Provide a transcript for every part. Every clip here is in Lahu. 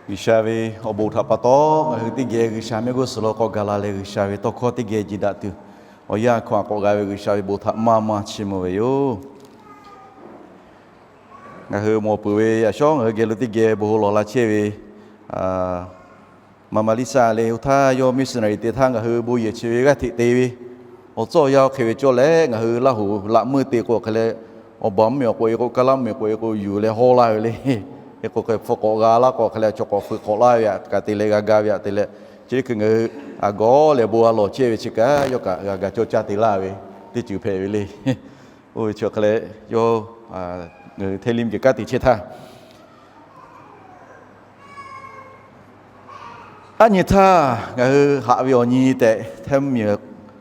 G'uiˬsha ve awˬ bon htaꞈ pa taw, ngaˬ hui teˇ geh G'uiˬsha mehˆ g'uˇ suhˍ lo k'awꞈ gaˬ la leh, G'uiˬsha ve tawˇ hkawˇ teˇ geh jiˬ daꞈ tuˬ, awˬ yanˇ hkawˇ aꞈ k'awꞈ g'a ve G'uiˬsha ve bon htaꞈ maˇ maˇ chiˇ mvuh ve yoˬ. Ngaˬ hui mawˬ peuˬ ve yaꞈ shawˉ ngaˬ hui geh lo teˇ geh bon lawˬ la chehˇ ve Mama Lisa leh, oˇ htaˇ yawˇ missionary te htaˇ ngaˬ hui bon yehˬ chi ve g'aˇ hteꞈ te ve, awˬ tcuhˉ awˬ yanˇ hk'e ve cawˇ leh, ngaˬ hui Laˇ hoꞈ laꞈ meuˇ te k'o hk'e leh, awˬ baˬ mvuhˇmiˬ awˬ k'oꞈ-e k'o, kaˇ laˇ mvuhˇmiˬ k'oꞈ-e k'o yuˬ leh haw laˇ ve le. Hk'e k'o hk'e hpu k'awꞈ g'a laˇ k'o hk'e leh, chaw k'awꞈ feu k'awꞈ laˇ ve aꞈ kaꞈ te leh g'a ga ve aꞈ te leh, chi hk'e ngaˬ hui a gawˬ leh bon a lawˬ chehˇ ve chi kaꞈ yawˇ kaꞈ g'a ga cawˇ caˇ te laˇ ve teˇ ceuˬ hpehꞈ ve le. Oˇ ve chi hk'e leh yawˇ ngaˬ hui hteˇ liˇ miˬ geh kanˉ te chehˇ htaˇ, aˉ nyi htaˇ ngaˬ hui haꞈ ve awˬ nyi tehꞈ hteˇ miˬ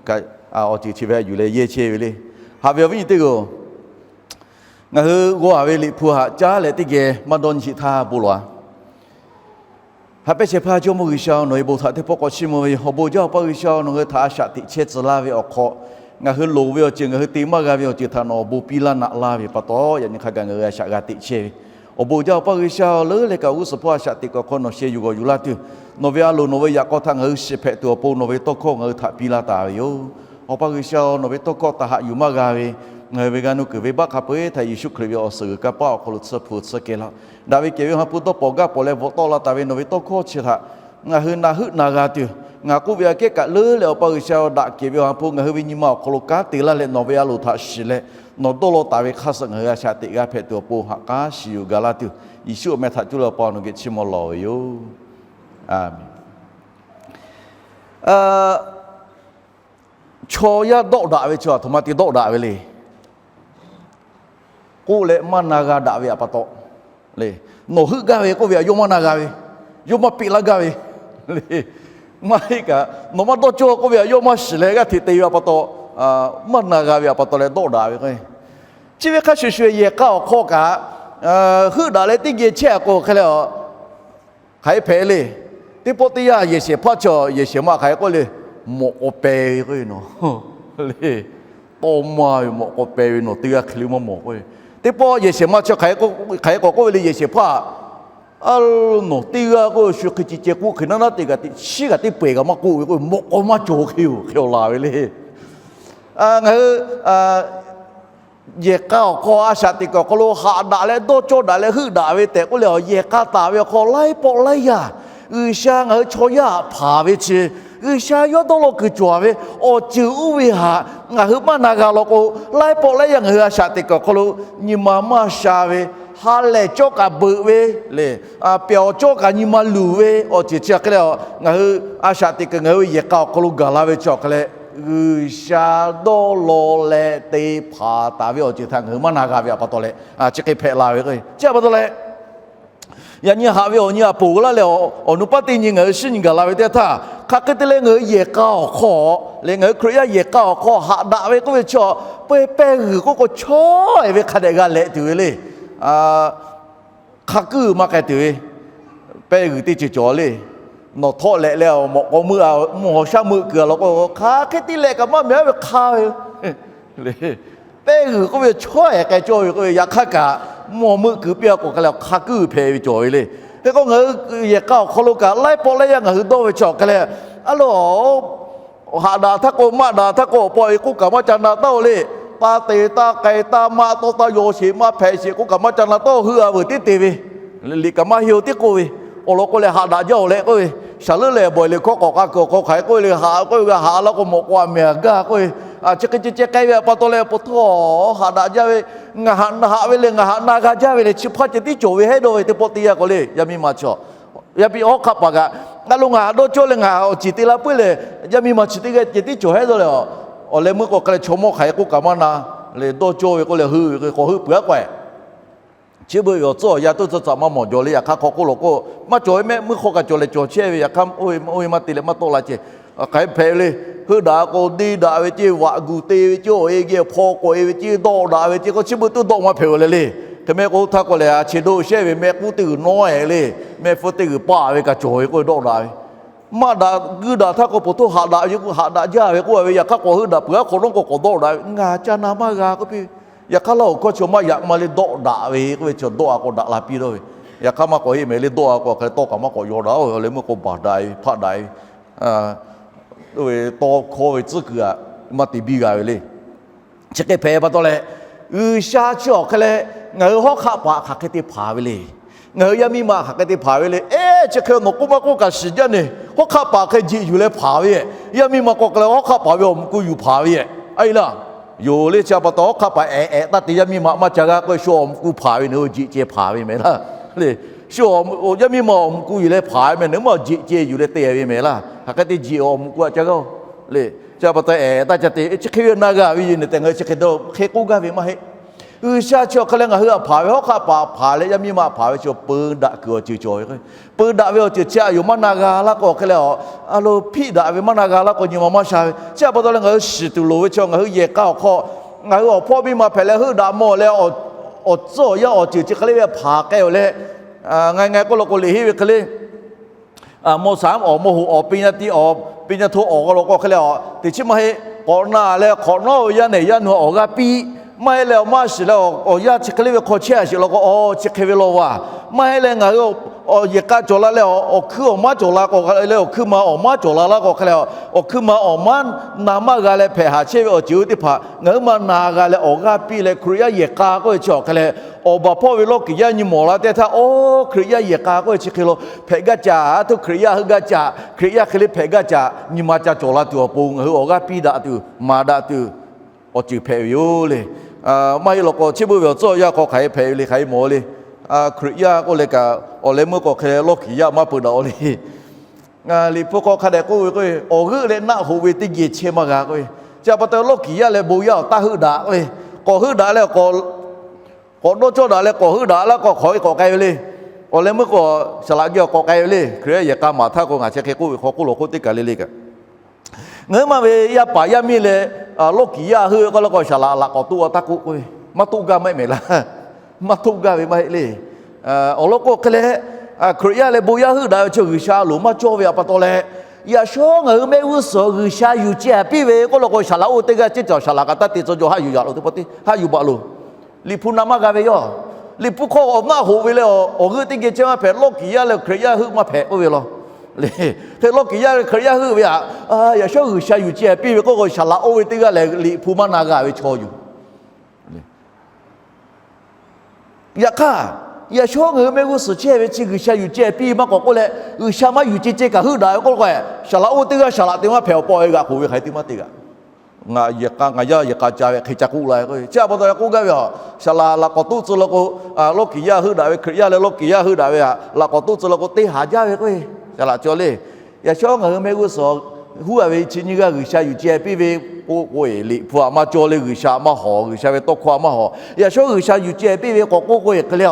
kaꞈ awˬ ceuˬ chi ve yuˬ leh yehˇ chehˇ ve le. Haꞈ ve awˬ viˉ nyi teˇ g'aˇ-oˬ, ngaˬ hui g'aw-a ve Liꞈ hpu haꞈ caˉ leh teˇ geh maˇ dawˇ nyi sheˍ htaˇ bon lawˬ-a. Haꞈ pehnˇ shehˍ hpaˇ Jawˇmawˇ G'uiˬsha-oˬ, nawˬ ve bon htaꞈ teˇ pawˆ k'awꞈ chiˇ mvuh ve yoˬ. Awˬ bon jaˇ Awˬ pa G'uiˬsha-oˬ, nawˬ hui htaꞈ a shaꞈ teꞈ chehˇ tcuh laˇ ve awˬ hk'aw, ngaˬ hui loˍ ve awˬ ceuˬ, ngaˬ hui te maˇ g'a ve awˬ ceuˬ htaꞈ nawˬ awˬ bon piˇ laˇ naꞈ laˇ ve pa taw, yaꞈ nyi hk'a gaˬ ngaˬ hui a shaꞈ g'a teꞈ chehˇ ve. Awˬ bon jaˇ Awˬ pa G'uiˬsha-oˬ, leuˉ leh kaꞈ g'uˇ suhˍ hpawˇ a shaꞈ teꞈ kuiˬ awˬ hk'aw nawˬ sheh yuˬ g'awˬ yuˬ laˇ tuˬ, nawˬ ve a loˍ nawˬ ve yaꞈ k'aw htaꞈ ngaˬ hui shiˍ hpehꞈ tuˬ awˬ pon nawˬ ve tawˇ hkawˇ ngaˬ hui htaꞈ piˇ laˇ taˍ ve yoˬ. Awˬ pa G'uiˬsha-oˬ, nawˬ ve tawˇ hkawˇ taˇ haꞈ yuˬ maˇ g'a ve, ngaˬ hui ve g'a nuˇ kuiˬ venˇbaˆ hk'a peu-eˬ htaꞈ Yeˍsuˆ Hkriꞈ ve awˬ suhˍ g'uiˬ kanˇ paˆ awˬ hk'aw lo tsuhˇ hpu tsuhˇ kehˬ laˇ. Daꞈ ve kehˬ ve Awˬ ha hpu dawˇ pawnˍ gaˇ pawnˍ leh bvuhꞈ tawˆ la taˍ ve nawˬ ve tawˇ hkawˇ chi htaꞈ ngaˬ hui na heuˆ na g'a tuˬ, ngaˬ k'oˆ ve aꞈ kehˉ kaꞈ leuˉ leh Awˬ pa G'uiˬsha-oˬ, daꞈ kehˬ ve Awˬ ha hpu ngaˬ hui ve nyi ma awˬ hk'aw lo kanˉ te laˇ leh nawˬ ve a loˍ htaꞈ shiˍ leh nawˬ dawˇ law taˍ ve hk'aˇ suh ngaˬ hui a shaꞈ teꞈ g'a hpehꞈ tuˬ awˬ pon haꞈ k'aˉ shiˍ yuˬ ga laˇ tuˬ, Yeˍsuˆ awˬ meh htaꞈ cuˇ leh Awˬ pa nawˬ geh chiˇ mvuh lawˬ ve yoˬ. Aˬ miˍ. Chaw yaˇ dawˆ daꞈ ve chi aˬ htoꞈ ma te dawˆ daꞈ ve le. K'oˆ leh maˇ na g'a daꞈ ve aꞈ pa taw le. Nawˬ heuˆ gaˇ ve k'oˆ ve aꞈ yawˇ maˇ na g'a ve, yawˇ maˇ peꞈ laˇ gaˇ ve le. Maˇ heˆ kaꞈ nawˬ maˇ dawˇ cawˇ k'oˆ ve aꞈ yawˇ maˇ shiˍ leh g'aˇ hteꞈ te ve aꞈ pa taw, maˇ na g'a ve aꞈ pa taw leh dawˆ daꞈ ve k'o, chi ve hk'a shuˍ shuˍ yehˬ k'a awˬ hk'aw kaꞈ heuˆ daꞈ leh teˇ geh chehˇ-a k'o hk'e leh a, hk'aˬ hk'e hpehꞈ le. Teˇ pawˆ teˇ yanˇ yehˬ shehˍ hpaˇ chi yehˬ shehˍ ma hk'aˬ hk'e k'oˆ le, mawꞈ k'aw peh ve k'oˆ ve nawˬ le. Tawˇ maˇ ve mawꞈ k'aw peh ve nawˬ teˇ g'aˇ hk'e le maˇ mawˬ k'oˆ ve. Teˇ pawˆ yehˬ shehˍ ma chi hk'aˬ hk'e k'awꞈ k'oˆ ve le, yehˬ shehˍ hpaˇ, nawˬ teˇ g'aˇ k'oˆ ve shu hk'e ce ceh k'oˆ hk'e naˉ naˉ te kaꞈ teꞈ chiˉ kaꞈ teˇ peu-eˬ kaꞈ maˇ k'oˆ ve k'oˆ ve, mawꞈ k'aw maˇ cawˬ hk'e yoˬ hk'e awˬ laˬ ve le. Ngaˬ hui yehˬ k'a awˬ hk'aw a shaꞈ teꞈ kuiˬ awˬ hk'aw lo haꞈ daꞈ leh dawˇ cawˇ daꞈ leh heuˆ daꞈ ve tehꞈ k'oˆ leh, awˬ yehˬ k'a taˍ ve awˬ hk'aw laiˉ pawˆ laiˉ yaˇ G'uiˬsha ngaˬ hui chaw yaˇ htaꞈ hpanˍ ve chi, G'uiˬsha yawˇ dawˇ law kuiˬ cawˬ ve awˬ ceuˬ oˇ ve htaꞈ ngaˬ hui maˇ na g'a law k'o, laiˉ pawˆ laiˉ yaˇ ngaˬ hui a shaꞈ teꞈ kuiˬ awˬ hk'aw lo nyi ma maˇ sha ve, ha lehˬ cawˇ kaꞈ beuꞈ ve le, pehˬ awˬ cawˇ kaꞈ nyi ma luˬ ve awˬ ceuˬ chi hk'e leh, ngaˬ hui a shaꞈ teꞈ kuiˬ ngaˬ hui ve yehˬ k'a awˬ hk'aw lo gaˬ la ve chi awˬ hk'e leh, G'uiˬsha dawˇ law leh te hpanˍ taˍ ve awˬ ceuˬ htaꞈ ngaˬ hui maˇ na g'a ve aꞈ pa taw leh, chi hk'e hpehꞈ la ve k'o, chi aꞈ pa taw leh, yaꞈ nyi haꞈ ve awˬ nyi aꞈ poˬ laˇ leh, awˬ nuˇ paˉ teˇ nyi ngaˬ hui shinˉ nyi gaˬ la ve teˇ htaˇ, hk'aˬ hk'e te leh ngaˬ hui yehˬ k'a awˬ hk'aw leh ngaˬ hui Hkriꞈ yaˇ yehˬ k'a awˬ hk'aw haꞈ daꞈ ve k'oˆ ve chi, pehˇ pehˇ g'uiˬ k'oˆ k'o chawˇ-e ve hk'a dehꞈ g'a lehꞈ tuˬ ve le. Hk'a kuiˉ maˇ k'ai tuˬ ve, pehˇ g'uiˬ teˇ ceuˬ cawˬ le. Nawˬ htawˆ lehꞈ leh mawꞈ k'aw meuˆ a, mvuhˇ haw shaˉ meuˆ kuiˬ a law k'o, hk'aˬ hk'e te lehꞈ kaꞈ maˇ mehˍ ve hk'a ve le. Pehˇ g'uiˬ k'oˆ ve chawˇ-e k'ai cawˇ ve k'oˆ ve, yaꞈ hk'aˇ kaꞈ mvuhˇ haw meuˆ kuiˬ piˇ a k'o hk'e leh hk'a kuiˉ hpehꞈ ve cawˬ ve le. Hk'e k'o ngaˬ hui yehˬ k'a awˬ hk'aw lo kaꞈ laiˉ pawˆ laiˉ yaˇ ngaˬ hui dawˇ ve chi awˬ hk'e leh, a loˬ haꞈ daꞈ htaˇ k'o maˇ daꞈ htaˇ k'o awˬ pa ve k'oˆ kaꞈ maˇ ca na taˉ-o le. Taˇ te taˇ k'ai taˇ maˇ tawˇ taˇ yaw sheˍ maˇ hpehꞈ sheˍ k'oˆ kaꞈ maˇ ca na taˉ-o, heuˆ-a veuˬ tiˉ te ve, liꞈ kaꞈ maˇ henˇ-o tiˉ k'oˆ ve, awˬ lawn k'o leh haꞈ daꞈ jaˇ-oˬ leh k'oˆ ve, shaˍ leuˉ leh bawˬ-e le hkawˇ k'awꞈ k'a kuiˬ awˬ hk'aw hk'aˬ hk'e k'oˆ ve le, haꞈ k'oˆ ve g'a haꞈ laˇ k'o mawꞈ k'aw a mehˍ a gaˇ k'oˆ ve, chi hk'e ceh ceh k'ai ve aꞈ pa taw leh, pa taw haꞈ daꞈ jaˇ ve, ngaˬ haꞈ haꞈ ve leh ngaˬ haꞈ na g'a jaˇ ve leh chi hpaˇ ceh tiˉ cawˬ ve hehˉ dawˇ ve teˇ pawˆ teˇ yanˇ k'o le, yaˇ miˇ ma chaw yaˇ piˇ awˉ hk'aˆ paˍ kaꞈ, a loˬ ngaˬ haꞈ dawˇ cawˇ leh ngaˬ haꞈ awˬ ceˬ te la puiˉ leh, yaˇ miˇ ma chi teˇ g'aˇ ceh tiˉ cawˬ hehˉ dawˇ leh, awˬ leh meuˇ k'o hk'a leh chaw mawˇ hk'aˬ hk'e k'oˆ kaꞈ maˇ na, leh dawˇ cawˇ ve k'oˆ leh hui k'awꞈ heuˆ peuˬ-a k'o, chi beuꞈ ve awˬ tcuhˉ awˬ yanˇ tuˇ tcuh tcuh maˇ mawˬ jaw le. Yaꞈ hk'aˇ hk'aw k'oˆ law k'o, maˇ cawˬ ve mehˆ, meuˇ hk'aw kaꞈ cawˬ leh cawˬ chehˇ ve, yaꞈ hk'aˇ oˇ ve maˇ te leh maˇ tawˆ la ceh. Hk'aˬ hk'e hpehꞈ ve le. Heuˆ daꞈ k'o deˇ daꞈ ve ceˇ, vaꞈ guˬ te ve ceˇ, awˬ e geh hpaw k'awꞈ e ve ceˇ, dawˆ daꞈ ve ceˇ k'o, chi beuꞈ tuˇ dawˆ maˇ hpehꞈ-o leh le. Hk'e mehˆ k'o htaˇ k'o lehˬ, a cheˬ doˆ shehˆ ve mehˆ k'uˉ teˇ g'uiˬ nawˉ-e le, mehˆ hpfuhˇ teˇ g'uiˬ paˆ ve kaꞈ cawˬ ve k'oˆ ve dawˆ daꞈ ve. Maˇ daꞈ guiˇ daꞈ htaˇ k'o, po htoˇ haꞈ daꞈ ve, haꞈ daꞈ jaˇ ve k'oˆ ve, yaꞈ hk'aˇ k'awꞈ heuˆ daꞈ peuˬ-a hk'awꞈ nawˉ k'o k'awꞈ dawˆ daꞈ ve, ngaˬ ca na maˇ g'a k'oˆ piˇ ve. Yaꞈ hk'aˇ Laˇ hoꞈ hkawˇ chi maˇ yaꞈ ma le, dawˆ daꞈ ve k'oˆ ve chi dawˆ-a k'awꞈ daꞈ la piˇ dawˇ ve. Yaꞈ hk'aˇ maˇ k'awꞈ heˆ mehˍ le, dawˇ a k'o hk'e le tawˇ kaꞈ maˇ k'awꞈ yaw daꞈ-oˬ. Awˬ leh meuˇ k'o baˬ daꞈ ve, hpaˆ daꞈ ve, tawˇ hkawˇ ve tcuhˉ kuiˬ aꞈ maˇ te biˇ g'a ve le. Chi hk'e hpehꞈ pa taw leh, G'uiˬsha chi awˬ hk'e leh ngaˬ hui hawˉ hk'aˆ paˍ hk'aˬ hk'e te hpanˍ ve le. Ngaˬ hui yaˇ miˇ ma hk'aˬ hk'e te hpanˍ ve le. Eˬ, chi hk'e nawˬ k'oˆ maˇ k'oˆ kaꞈ shiˍ jaˇ neˬ, hawˉ hk'aˆ paˍ hk'e jeꞈ yuˬ leh hpanˍ ve, yaˇ miˇ ma k'o hk'e leh hawˉ hk'aˆ paˍ ve awˬ mvuh ku yuˬ hpanˍ ve, a e laˇ. Yoˬ le, chi pa taw hawˉ hk'aˆ paˍ ehˍ ehˍ taˇ te yaˇ miˇ ma maˇ ca g'a k'o, shu awˬ mvuh ku hpanˍ ve, nawˬ hui jeꞈ ceh hpanˍ ve mehˍ laˇ. Le, shu yaˇ miˇ ma awˬ mvuh ku yuˬ leh hpanˍ ve mehˍ, nawˬ hui maˇ jeꞈ ceh yuˬ leh te ve mehˍ laˇ. Hk'aˬ hk'e te jeꞈ awˬ mvuh ku aꞈ ca g'a-oˬ. Le, chi pa taw ehˍ taˇ ca te, chi hk'e ve na g'a ve yoˬ. Neˬ tehꞈ ngaˬ hui chi hk'e dawˇ hk'e k'oˆ gaˇ ve maˇ heˆ. G'uiˬsha chi awˬ hk'e leh ngaˬ hui aꞈ hpanˍ ve, hawˉ hk'aˆ paˍ hpanˍ leh yaˇ miˇ ma hpanˍ ve chi, peu daꞈ kuiˬ awˬ ceuˬ cawˬ ve k'o, peu daꞈ ve awˬ ceuˬ chi aꞈ yoˬ maˇ na g'a laˇ k'o hk'e leh, a lo hpiˆ daꞈ ve maˇ na g'a laˇ k'o nyi ma maˇ sha ve. Chi pa taw leh ngaˬ hui shiˍ tuˬ loˍ ve chi ngaˬ hui yehˬ k'a awˬ hk'aw, ngaˬ hui awˬ hpawˇ miˇ ma hpehꞈ leh heuˆ daꞈ mawˬ leh, awˬ tcuhˇ awˬ yanˇ awˬ ceuˬ chi hk'e le ve hpanˍ k'ai-oˬ leh, ngaˬ ngaˬ k'oˆ lo k'o liꞈ henˇ ve hk'e le, mawˇ saˍ awˬ, mawˇ hoꞈ awˬ, ပညာသင် awˬ, ပညာတော် awˬ k'aw lo k'o hk'e leh, teꞈ chiˉ maˇ heˆ, k'awꞈ na leh hk'awꞈ nawˉ ve yaˇ nehˬ yaˇ nu awˬ g'aˇ piˇ, maˇ heˆ leh awˬ maˇ shiˍ leh awˬ yanˇ chi hk'e le ve hk'aw chehˇ a sheˍ law k'o, awˬ chi hk'e ve law vaˬ. Maˇ heˆ leh ngaˬ hui yehˬ k'a cawˬ la leh awˬ hkui awˬ maˇ cawˬ la k'o leh, awˬ hkui ma awˬ maˇ cawˬ la laˇ k'o hk'e leh, awˬ hkui ma awˬ maˇ na maˇ g'a leh hpehꞈ haˍ chehˇ ve awˬ ceuˬ teˇ hpaˍ ngaˬ hui maˇ na g'a leh awˬ g'aˇ piˇ leh, Hkriꞈ yaˇ yehˬ k'a k'oˆ ve chi awˬ hk'e leh, awˬ baˬ hpawˇ ve lawˇ kiˍ yaˇ nyi mawˬ la teˇ htaˇ, oˇ Hkriꞈ yaˇ yehˬ k'a k'oˆ ve chi hk'e lo hpehꞈ gaˇ caꞈ, a htoˇ Hkriꞈ yaˇ heuˆ gaˇ caꞈ, Hkriꞈ yaˇ hk'e le hpehꞈ gaˇ caꞈ nyi ma ca cawˬ la tuˬ awˬ pon ngaˬ hui awˬ g'aˇ piˇ daꞈ tuˬ maˍ daꞈ tuˬ awˬ ceuˬ hpehꞈ ve yoˬ le. Maˇ heˆ law k'o, chi beuꞈ ve awˬ tcuhˇ awˬ yanˇ hk'aw hk'aˬ hk'e hpehꞈ ve le, hk'aˬ hk'e mawˬ le. Hkriꞈ yaˇ k'oˆ leh kaꞈ awˬ leh meuˇ k'o hk'e leh lawˇ kiˍ yaˇ maˇ peu daꞈ-o le. Liꞈ hpu hk'aw hk'a dehꞈ k'oˆ ve k'o, awˬ g'euˆ leh naˆ hoꞈ ve teˇ geh chehˇ maˇ g'a k'oˆ ve. Chi pa taw lawˇ kiˍ yaˇ leh bon yaˇ awˬ taˇ heuˆ daꞈ k'oˆ ve, k'awꞈ heuˆ daꞈ leh k'awꞈ dawˇ cawˇ daꞈ leh k'awꞈ heuˆ daꞈ laˇ k'o hk'aˬ ve k'awꞈ k'ai ve le. Awˬ leh meuˇ k'o, saˍ laꞈ geh awˬ k'awꞈ k'ai ve le. Hkriꞈ yaˇ yehˬ k'a maˍ htaˇ k'o ngaˬ chi hk'e k'oˆ ve hk'aw k'oˆ law k'oˆ teˇ kaˬ le le kaꞈ, ngaˬ hui maˇ ve yaˇ paˍ yaˇ miˇ leh lawˇ kiˍ yaˇ heuˆ ve k'oˆ law k'o, saˍ laꞈ laꞈ k'awꞈ toˆ a taˇ k'oˆ k'oˆ ve, maˇ toˆ gaˇ maˇ heˆ mehˍ laˇ. Maˇ toˆ gaˇ ve maˇ heˆ le. Awˬ lawn k'o hk'e leh, Hkriꞈ yaˇ leh bon yaˇ heuˆ daꞈ ve chi G'uiˬsha loˍ maˇ cawˇ ve pa taw leh, yaꞈ shawˉ ngaˬ hui mehˆ g'uˇ suhˍ G'uiˬsha yuˬ ceh a piˇ ve k'oˆ law k'o, saˍ laꞈ oˇ teˇ g'aˇ ceˇ cawˬ saˍ laꞈ kaꞈ taˇ te tcuh jaw haˆ yuˬ yaꞈ lo teˇ pa teˇ haˆ yuˬ baˬ loˬ. Liꞈ hpu na maˇ g'a ve yoˬ. Liꞈ hpu hk'aw awˬ naˆ hoꞈ ve leh awˬ g'euˆ teˇ geh chehˇ maˇ hpehꞈ, lawˇ kiˍ yaˇ leh Hkriꞈ yaˇ heuˆ maˇ hpehꞈ k'oˆ ve law. Hk'e lawˇ kiˍ yaˇ leh Hkriꞈ yaˇ heuˆ ve htaꞈ, yaꞈ shawˉ G'uiˬsha yuˬ ceh a piˇ ve k'oˆ k'o, saˍ laꞈ oˇ ve teˇ g'aˇ lehˬ Liꞈ hpu maˇ na g'a ve chaw yoˬ. Yaꞈ hk'aˇ, yaꞈ shawˉ ngaˬ hui mehˆ g'uˇ suhˍ chehˇ ve chi G'uiˬsha yuˬ ceh a piˇ ve maˇ k'awꞈ k'oˆ leh, G'uiˬsha maˇ yuˬ ceh ceh kaꞈ heuˆ daꞈ ve k'oˆ law k'o, saˍ laꞈ oˇ teˇ g'aˇ saˍ laꞈ te maˇ hpehꞈ awˬ pa e g'aꞈ k'oˍ ve hk'aˬ hk'e te maˇ te g'aꞈ. Ngaˬ yehˬ k'a, ngaˬ yaˇ yehˬ k'a ca ve hk'e ca k'oˆ la ve k'o, chi pa taw k'oˆ gaˇ ve a, saˍ laꞈ laꞈ k'awꞈ toˆ tcuh law k'o, lawˇ kiˍ yaˇ heuˆ daꞈ ve, Hkriꞈ yaˇ leh lawˇ kiˍ yaˇ heuˆ daꞈ ve htaꞈ laꞈ k'awꞈ toˆ tcuh law k'o, teˇ haˍ jaˇ ve k'o, saˍ laꞈ cawˬ le. Yaꞈ shawˉ ngaˬ hui mehˆ g'uˇ suhˍ huˉ a ve chi nyiˇ g'aˇ G'uiˬsha yuˬ ceh piˇ ve k'oˆ k'o, Liꞈ hpu htaꞈ maˇ cawˇ le, G'uiˬsha maˇ hawˍ, G'uiˬsha ve tawˇ hkawˇ htaꞈ maˇ hawˍ. Yaꞈ shawˉ G'uiˬsha yuˬ ceh piˇ ve k'awꞈ k'oˆ k'o e hk'e le a,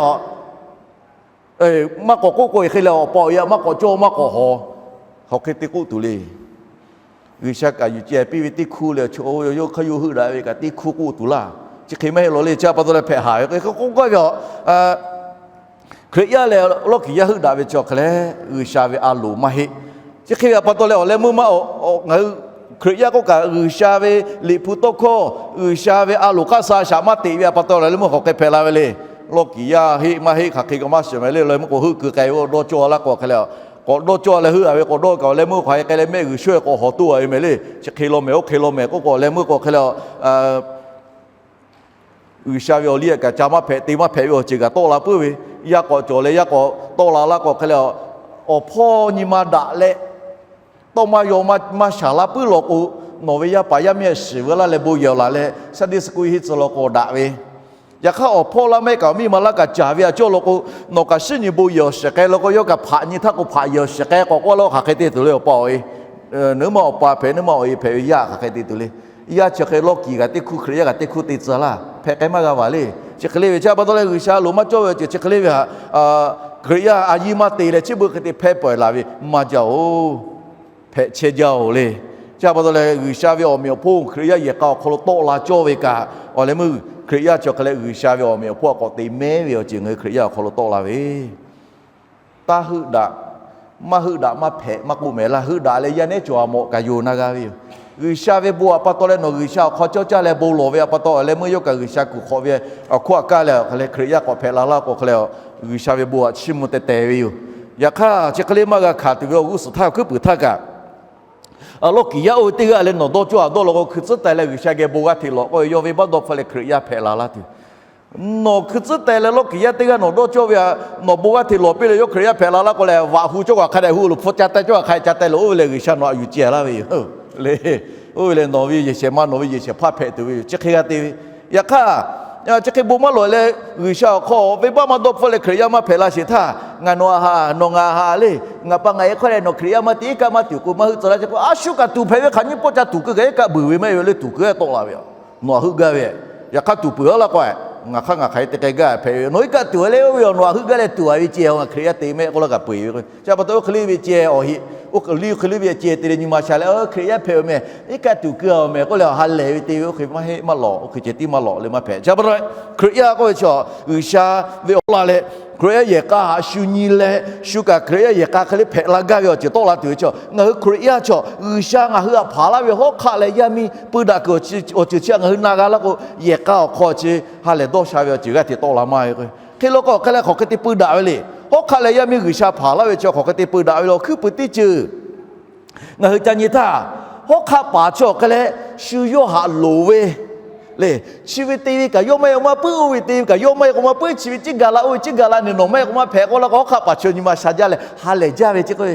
maˇ k'awꞈ k'oˆ k'o e hk'e le, awˬ pa awˬ e maˇ k'awꞈ cawˇ maˇ k'awꞈ hawˍ, hk'aˬ hk'e te k'oˆ tuˬ le. G'uiˬsha kaꞈ yuˬ ceh piˇ ve teˇ hkuˇ leh, chaw yawˇ hk'aˇ yawˇ heuˆ daꞈ ve kaꞈ teˇ hkuˇ k'oˆ tuˬ laˇ. Chi hk'e maˇ heˆ law le. Chi pa taw leh hpehꞈ haˍ ve k'oˆ gaˇ ve a, Hkriꞈ yaˇ leh lawˇ kiˍ yaˇ heuˆ daꞈ ve chi awˬ hk'e leh G'uiˬsha ve a loˍ maˇ heˆ. Chi hk'e ve pa taw leh awˬ leh meuˇ maˇ, ngaˬ hui Hkriꞈ yaˇ k'oˆ kaꞈ G'uiˬsha ve Liꞈ hpu tawˇ hkawˇ, G'uiˬsha ve a loˍ hk'aˇ suh shaꞈ maˇ teꞈ ve pa taw leh awˬ leh meuˇ hk'aˬ hk'e hpehꞈ la ve le. Lawˇ kiˍ yaˇ heˆ maˇ heˆ hk'aˬ hk'e kaꞈ maˇ shiˍ mehˍ le. Awˬ leh meuˇ k'o heuˆ keu k'ai ve k'o dawˇ cawˇ laˇ k'o hk'e le, k'awꞈ dawˇ cawˇ leh heuˆ a ve k'awꞈ dawˇ kaꞈ awˬ leh meuˇ hk'aˬ hk'e k'ai leh mehˆ g'uiˬ sho e k'awꞈ hawˍ toˆ a ve mehˍ le. Chi hk'e law mehˍ oˇ hk'e law mehˍ k'oˆ k'o awˬ leh meuˇ k'o hk'e le, G'uiˬsha ve awˬ liˇ kaꞈ ca maˇ hpehꞈ te maˇ hpehꞈ ve awˬ ceuˬ kaꞈ tawˆ la puiˉ ve, yaˇ k'awꞈ cawˬ leh yaˇ k'awꞈ tawˆ la laˇ k'o hk'e le, awˬ hpawˇ nyi ma daꞈ leh tawˇ maˇ yaw maˇ shaˍ laˇ puiˉ law k'o, nawˬ ve yaˇ paˍ yaˇ miˇ shiˍ veu laˇ leh bon yehˬ awˬ laˬ leh Sunday school henˇ tcuh law k'o daꞈ ve. Yaꞈ hk'aˇ awˬ hpawˇ laˇ mehˆ kaꞈ miˇ ma laˇ kaꞈ caˍ ve a cawˇ law k'o, nawˬ kaꞈ shinˉ nyi bon yehˬ awˬ shiˍ k'ai law k'o, yawˇ kaꞈ hpaꞈ nyi htaˇ k'o hpaꞈ yehˬ awˬ shiˍ k'ai k'awꞈ k'oˆ laˇ hk'aˬ hk'e te tuˬ le awˬ pa awˬ e. Naˬ hui ma awˬ pa hpehꞈ, naˬ hui ma awˬ e hpehꞈ ve yaˇ hk'aˬ hk'e te tuˬ le. Yaˇ chi hk'e lawˇ kiˍ kaꞈ teˇ hk'uˇ, Hkriꞈ yaˇ kaꞈ teˇ hk'uˇ te tcuh laˇ, hpehꞈ k'ai maˇ g'a vaˬ le. Chi hk'e le ve chi pa taw leh G'uiˬsha loˍ maˇ cawˇ ve awˬ ceuˬ chi hk'e le ve htaꞈ, Hkriꞈ yaˇ a yiˇ maˇ te leh chi beuꞈ hk'e te hpehˇ pawehˬ laˬ ve maˇ jaˇ oˬ. Hpehꞈ chehˇ jaˇ oˬ le. Chi pa taw leh G'uiˬsha ve awˬ meꞈ awˬ hponˇ Hkriꞈ yaˇ yehˬ k'a awˬ hk'aw lo tawˆ la cawˇ ve kaꞈ, awˬ leh meuˇ Hkriꞈ yaˇ chi hk'e leh G'uiˬsha ve awˬ meꞈ awˬ hponˇ a k'awꞈ te mehˉ ve awˬ ceuˬ ngaˬ hui Hkriꞈ yaˇ awˬ hk'aw lo tawˆ la ve Taˇ heuˆ daꞈ, maˇ heuˆ daꞈ maˇ hpehꞈ maˇ k'oˆ mehˍ laˇ. Heuˆ daꞈ leh yaˇ nehˉ cawˬ a mawꞈ kaꞈ yonˍ na g'a ve yoˬ. G'uiˬsha ve bon htaꞈ pa taw leh nawˬ G'uiˬsha awˬ hk'aw cawˇ caˇ leh bon lawˬ ve htaꞈ pa taw awˬ leh meuˇ yawˇ kaꞈ G'uiˬsha kuˬ hk'awꞈ ve awˬ hk'oˆ a kaˇ leh awˬ hk'e leh Hkriꞈ yaˇ k'awꞈ hpehꞈ la laˇ k'o hk'e leh, G'uiˬsha ve bon htaꞈ chiˇ mvuh teh teh ve yoˬ. Yaꞈ hk'aˇ, chi hk'e le maˇ g'a hkanˍ tuˬ ve awˬ g'uˇ suhˍ htaˇ, awˬ hkuiˉ puiˍ htaˇ kaꞈ, a, lawˇ kiˍ yaˇ oˇ ve teˇ g'aˇ leh nawˬ dawˇ cawˇ a dawˇ law k'o, hkui tcuhˉ taiˍ leh G'uiˬsha geh bon g'aˇ hteꞈ lawˬ k'oˆ ve, yawˇ venˇbaˆ dawˇ hpfuhˇ leh Hkriꞈ yaˇ hpehꞈ la laˇ tuˬ. Nawˬ hkui tcuhˉ taiˍ leh lawˇ kiˍ yaˇ teˇ g'aˇ nawˬ dawˇ cawˇ ve htaꞈ nawˬ bon g'aˇ hteꞈ lawˬ piˇ leh yawˇ Hkriꞈ yaˇ hpehꞈ la laˇ k'o leh, vaꞈ hu cawˇ kaꞈ hk'a dehꞈ hu loˬ, hpu ca taiˍ cawˇ kaꞈ hk'a dehꞈ ca taiˍ loˬ, oˇ ve lehˬ G'uiˬsha nawˬ htaꞈ yuˬ ceh laˇ ve yoˬ le. Oˇ ve lehˬ nawˬ ve yehˬ shehˍ ma, nawˬ ve yehˬ shehˍ hpaˇ hpehꞈ tuˬ ve yoˬ. Chi hk'e g'a te ve, yaꞈ hk'aˇ, chi hk'e bon maˇ lawˬ leh G'uiˬsha awˬ hk'aw venˇbaˆ maˇ dawˇ hpfuhˇ leh Hkriꞈ yaˇ maˇ hpehꞈ la sheˍ htaˇ, ngaˬ nawˬ htaꞈ haꞈ, nawˬ ngaˬ haꞈ le, ngaˬ pa ngaˬ e hk'aw leh nawˬ Hkriꞈ yaˇ maˇ te iˉ kaˆ maˇ tuˬ k'o maˇ heuˆ tcuh laˇ ce k'o, a shu kaꞈ tuˍ hpehꞈ ve hk'aˬ nyiˇ pawˆ ca tuˍ keu kaꞈ iˉ kaˆ buiˬ ve maˇ heˆ ve le, tuˍ keu e tawˆ la ve yoˬ. Nawˬ htaꞈ heuˆ gaˇ ve, yaꞈ hk'aˇ tuˍ peuˬ a laˇ k'o, ngaˬ hk'aˇ ngaˬ hk'aˬ hk'e te k'ai gaˇ hpehꞈ ve yoˬ. Nawˬ iˉ kaˆ tuˍ a leh oˇ ve awˬ nawˬ htaꞈ heuˆ gaˇ leh tuˍ a ve ceh, ngaˬ Hkriꞈ yaˇ te mehˆ k'oˆ laˇ kaꞈ peu eˬ ve k'o, chi pa taw oˇ hk'e le ve ceh awˬ heˆ, oˇ hk'e le ve ceh te leh nyi ma sha leh, Hkriꞈ yaˇ hpehꞈ ve meh, iˉ kaˆ tuˍ keu a meh k'oˆ leh haꞈ lehˬ ve te ve, oˇ hk'e maˇ heˆ maˇ lawꞈ, oˇ hk'e ceh tiˉ maˇ lawꞈ le maˇ hpehꞈ. Chi pa taw Hkriꞈ yaˇ k'oˆ ve chi G'uiˬsha ve awˬ laˇ leh, Hkriꞈ yaˇ yehˬ k'a htaꞈ shu nyi leh shu kaꞈ Hkriꞈ yaˇ yehˬ k'a hk'e le hpehꞈ la gaˇ ve awˬ ceuˬ tawˆ la tuˬ ve chi, ngaˬ hui Hkriꞈ yaˇ chi G'uiˬsha ngaˬ hui htaꞈ hpanˍ laˇ ve hawˉ hk'aˆ leh yaˇ miˇ peu daꞈ kuiˬ awˬ ceuˬ chi htaꞈ ngaˬ hui na g'a laˇ k'o, yehˬ k'a awˬ hk'aw chi ha lehˬ dawˇ sha ve awˬ ceuˬ g'aˇ hteꞈ tawˆ la maˇ ve k'o, hk'e law k'o hk'e leh hk'aˬ hk'e te peu daꞈ ve le. Hawˉ hk'aˆ leh yaˇ miˇ G'uiˬsha hpanˍ laˇ ve chi hk'aˬ hk'e te peu daꞈ ve le. Awˬ hkuiˉ puiˍ teˇ ceuˬ ngaˬ hui ca nyi htaˇ, hawˉ hk'aˆ paˍ chi awˬ hk'e leh shu yawˇ htaꞈ loˍ ve le. Chi ve te ve kaꞈ yawˇ maˇ heˆ k'o maˇ puiˉ, oˇ ve te ve kaꞈ yawˇ maˇ heˆ k'o maˇ puiˉ, chi ve ciˉ ga la oˇ ve ciˉ ga la ne, nawˬ maˇ heˆ k'o maˇ hpehꞈ k'oˆ laˇ k'o, hawˉ hk'aˆ paˍ chi nyi ma sha jaˇ leh ha lehˬ jaˇ ve ce k'o,